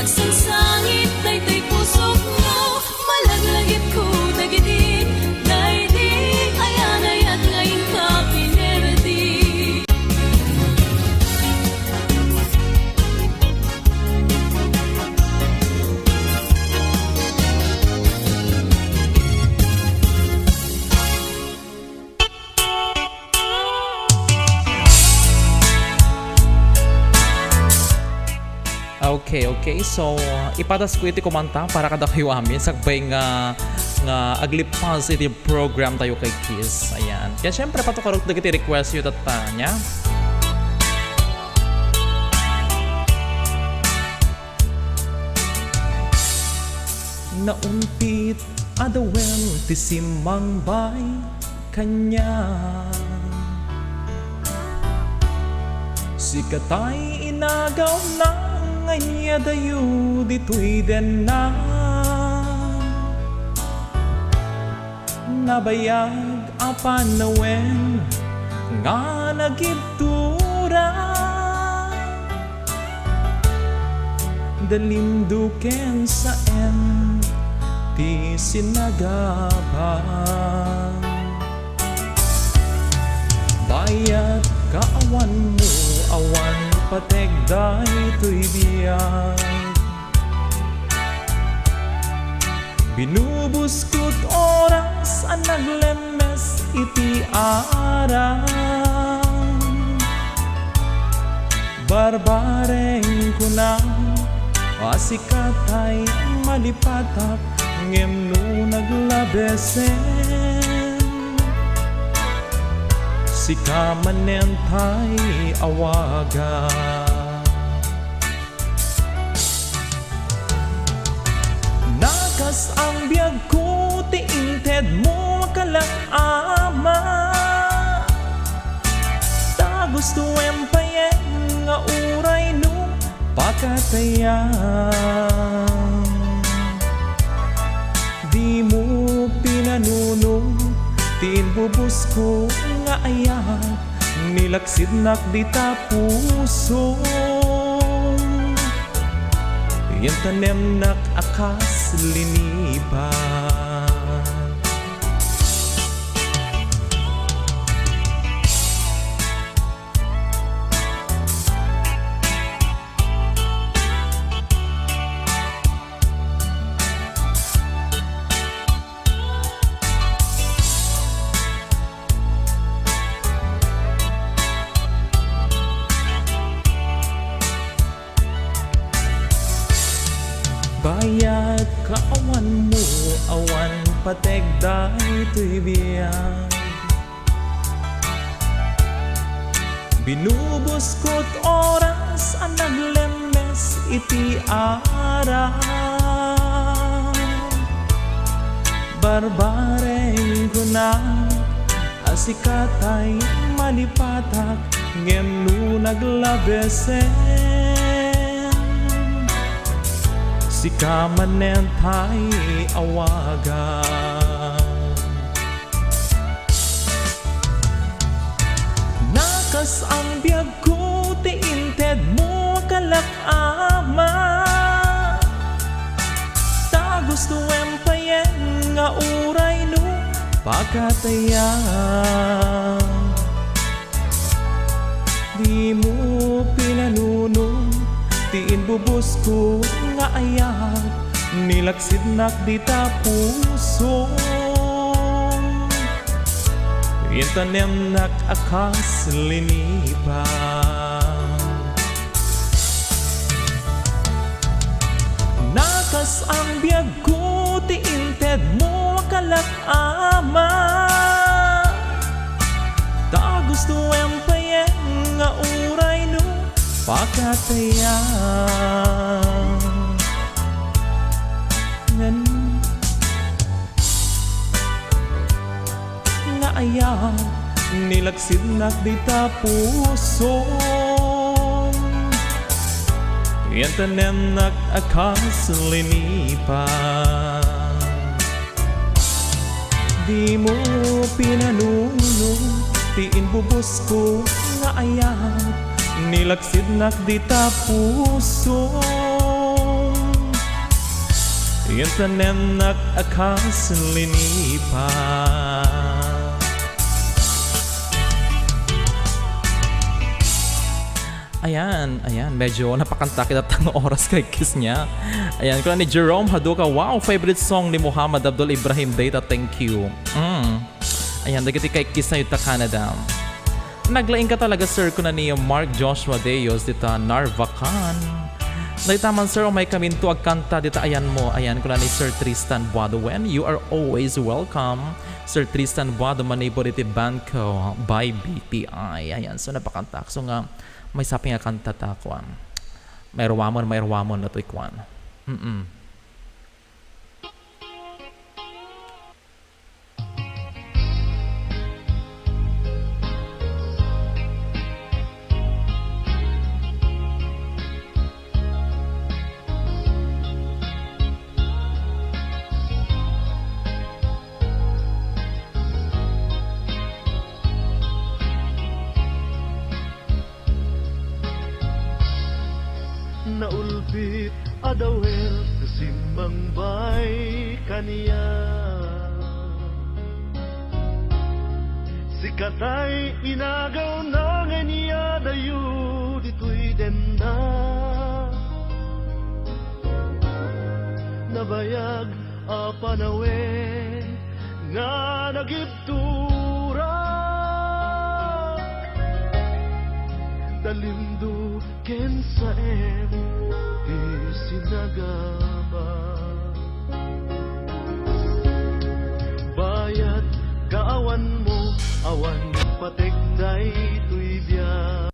Agsangsangit daytoy pusok no malaglagipko dagiti daydi ayan-ayat nga inka pinerdi. Okay, okay. So, ipadasko iti kumanta para kadakayo amin sakbay nga, nga aglippas iti program tayo kay Kiss. Ayan. Kaya syempre, patukarok dagiti request yu tatta, nya? Naumpit a dawel ti simmangbay kaniak. Sika tay inagawna nga ania dayo ditoy denna. Nabayag a panawen nga nagibtura. Dalindo ken saen ti sinagabam. Bayat ka awanmo, awan pateg daytoy biag. Binubuskot oras a naglemmes iti aram. Barbareng kunam a sikatay malipatak ngem no naglabesen, sika manen tay awagan. Nakas-ang biagko ti intedmo, kalak ama. Ta gustoem payen nga uray no pakatayan. Dimo pinanuno ti inbubusko nga ayat. Nilaksidnak dita puso, intanemnak a kas liniban. Bayat ka awanmo, awan pateg daytoy biag. Binubuskot oras a naglemmes iti aram. Barbareng kunam a sikatay malipatak, ngem no naglabesen, sika manen tay awagan. Nakas-ang biagko ti intedmo, kalak ama. Ta gustoem payen nga uray no pakatayan. Dimo pinanuno ti inbubusko nga ayat, nilaksidnak dita puso. Intanemnak a kas liniban. Nakas-ang biagko ti intedmo, kalak ama. Ta gustoem payen nga uray no pakatayan. Ngan nga ayat, nilaksidnak dita puso. Intanemnak a kas liniban. Dimo pinanuno ti inbubusko nga ayat, nilaksidnak dita puso. Intanemnak a kas liniban. Ayan, ayan, medyo napakanta kita tang oras kay Kiss niya. Ayan, kuna ni Jerome Haduka, wow, favorite song ni Muhammad Abdul Ibrahim data, thank you. Mm. Ayan, dagiti kay Kiss na yuta Canada. Naglaing ka talaga, sir, kuna ni Mark Joshua Deos dita Narvacan. Dayta man, sir, umay kaminto agkanta dita ayanmo. Ayan, kuna ni Sir Tristan Buado. When you are always welcome, Sir Tristan Buado, manipud iti Banco by B P I. Ayan, so napakantak. So nga, may saping a kanta ta, kuan. Mairuamon, mairuamon na to'y kuan. Mm-mm. Naulbit a dawel ti Simmangbay kaniak. Sikatay inagaw na nga inyadayo ditoy denda. Nabayag a panawen nga nagibtura. Talimdo ken saem ti sinagaba. Bayat kaawanmo, awan patek daytoy biag.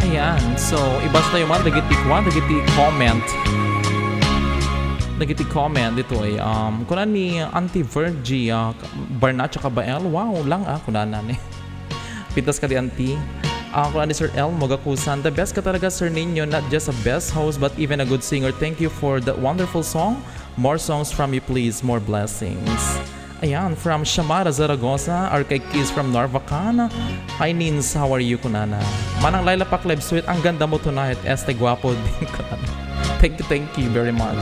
Ayan. So, ibasa tayo man dagiti kuan, dagiti comment. Dagiti comment ditoy, um, kuna ni Auntie Virgie, ah, Barnacha Kabael. Wow, lang, ah, kunana ni. Pintas kadi, Auntie. Ah, kuna ni Sir Elmo Gakusan, "The best ka talaga, Sir Nino, not just a best host, but even a good singer. Thank you for that wonderful song. More songs from you, please. More blessings." Ayan, from Shamara Zaragoza, our kay Kiss from Narvacan. "Hi, Nins, how are you?" kunana. "Manang Laila Pakleb, sweet, ang ganda mo tonight. Este guapo din," kunana. Thank you, thank you very much.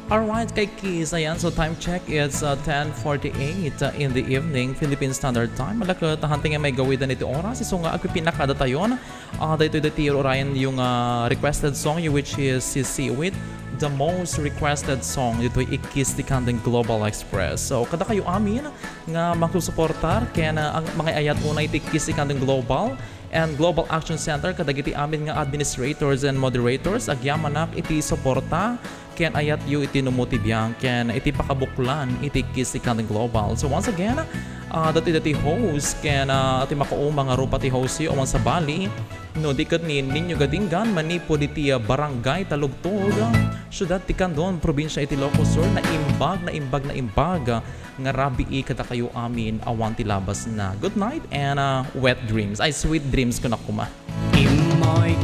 Alright, kay Kiss, ayan. So, time check, it's, uh, ten forty-eight, uh, in the evening, Philippine Standard Time. Malakot, hanteng nga maigawidan iti oras, isu nga agpipinakada tayon. Ah, daytoy, daytoy urayen yung, ah, requested song, which is Sisiwit, the most requested song ditoy Ikkis ti Kanding Global Express. So, kada kayo amin nga magsusuportar ken, ah, ang mga ayat unay ti Ikkis ti Kanding Global, and Global Action Center kadagiti amin nga administrators and moderators. Agyamanak iti suporta ken ayatyo iti Numuti Biang ken iti pakabuklan iti Kiss Ikan Global. So once again, ah, dati dati host ken, ah, ti makauma nga rupa ti host yo awan sabali. No di ket ni Niño Gadinggan manipud iti, ah, Barangay Talugtog, Siudad ti Candon, Probinsya iti Ilocos Sur, naimbag, naimbag, naimbag nga rabii kadakayo amin awan ti labasna. Good night and, ah, wet dreams. Ay, sweet dreams kunak koma. Immoy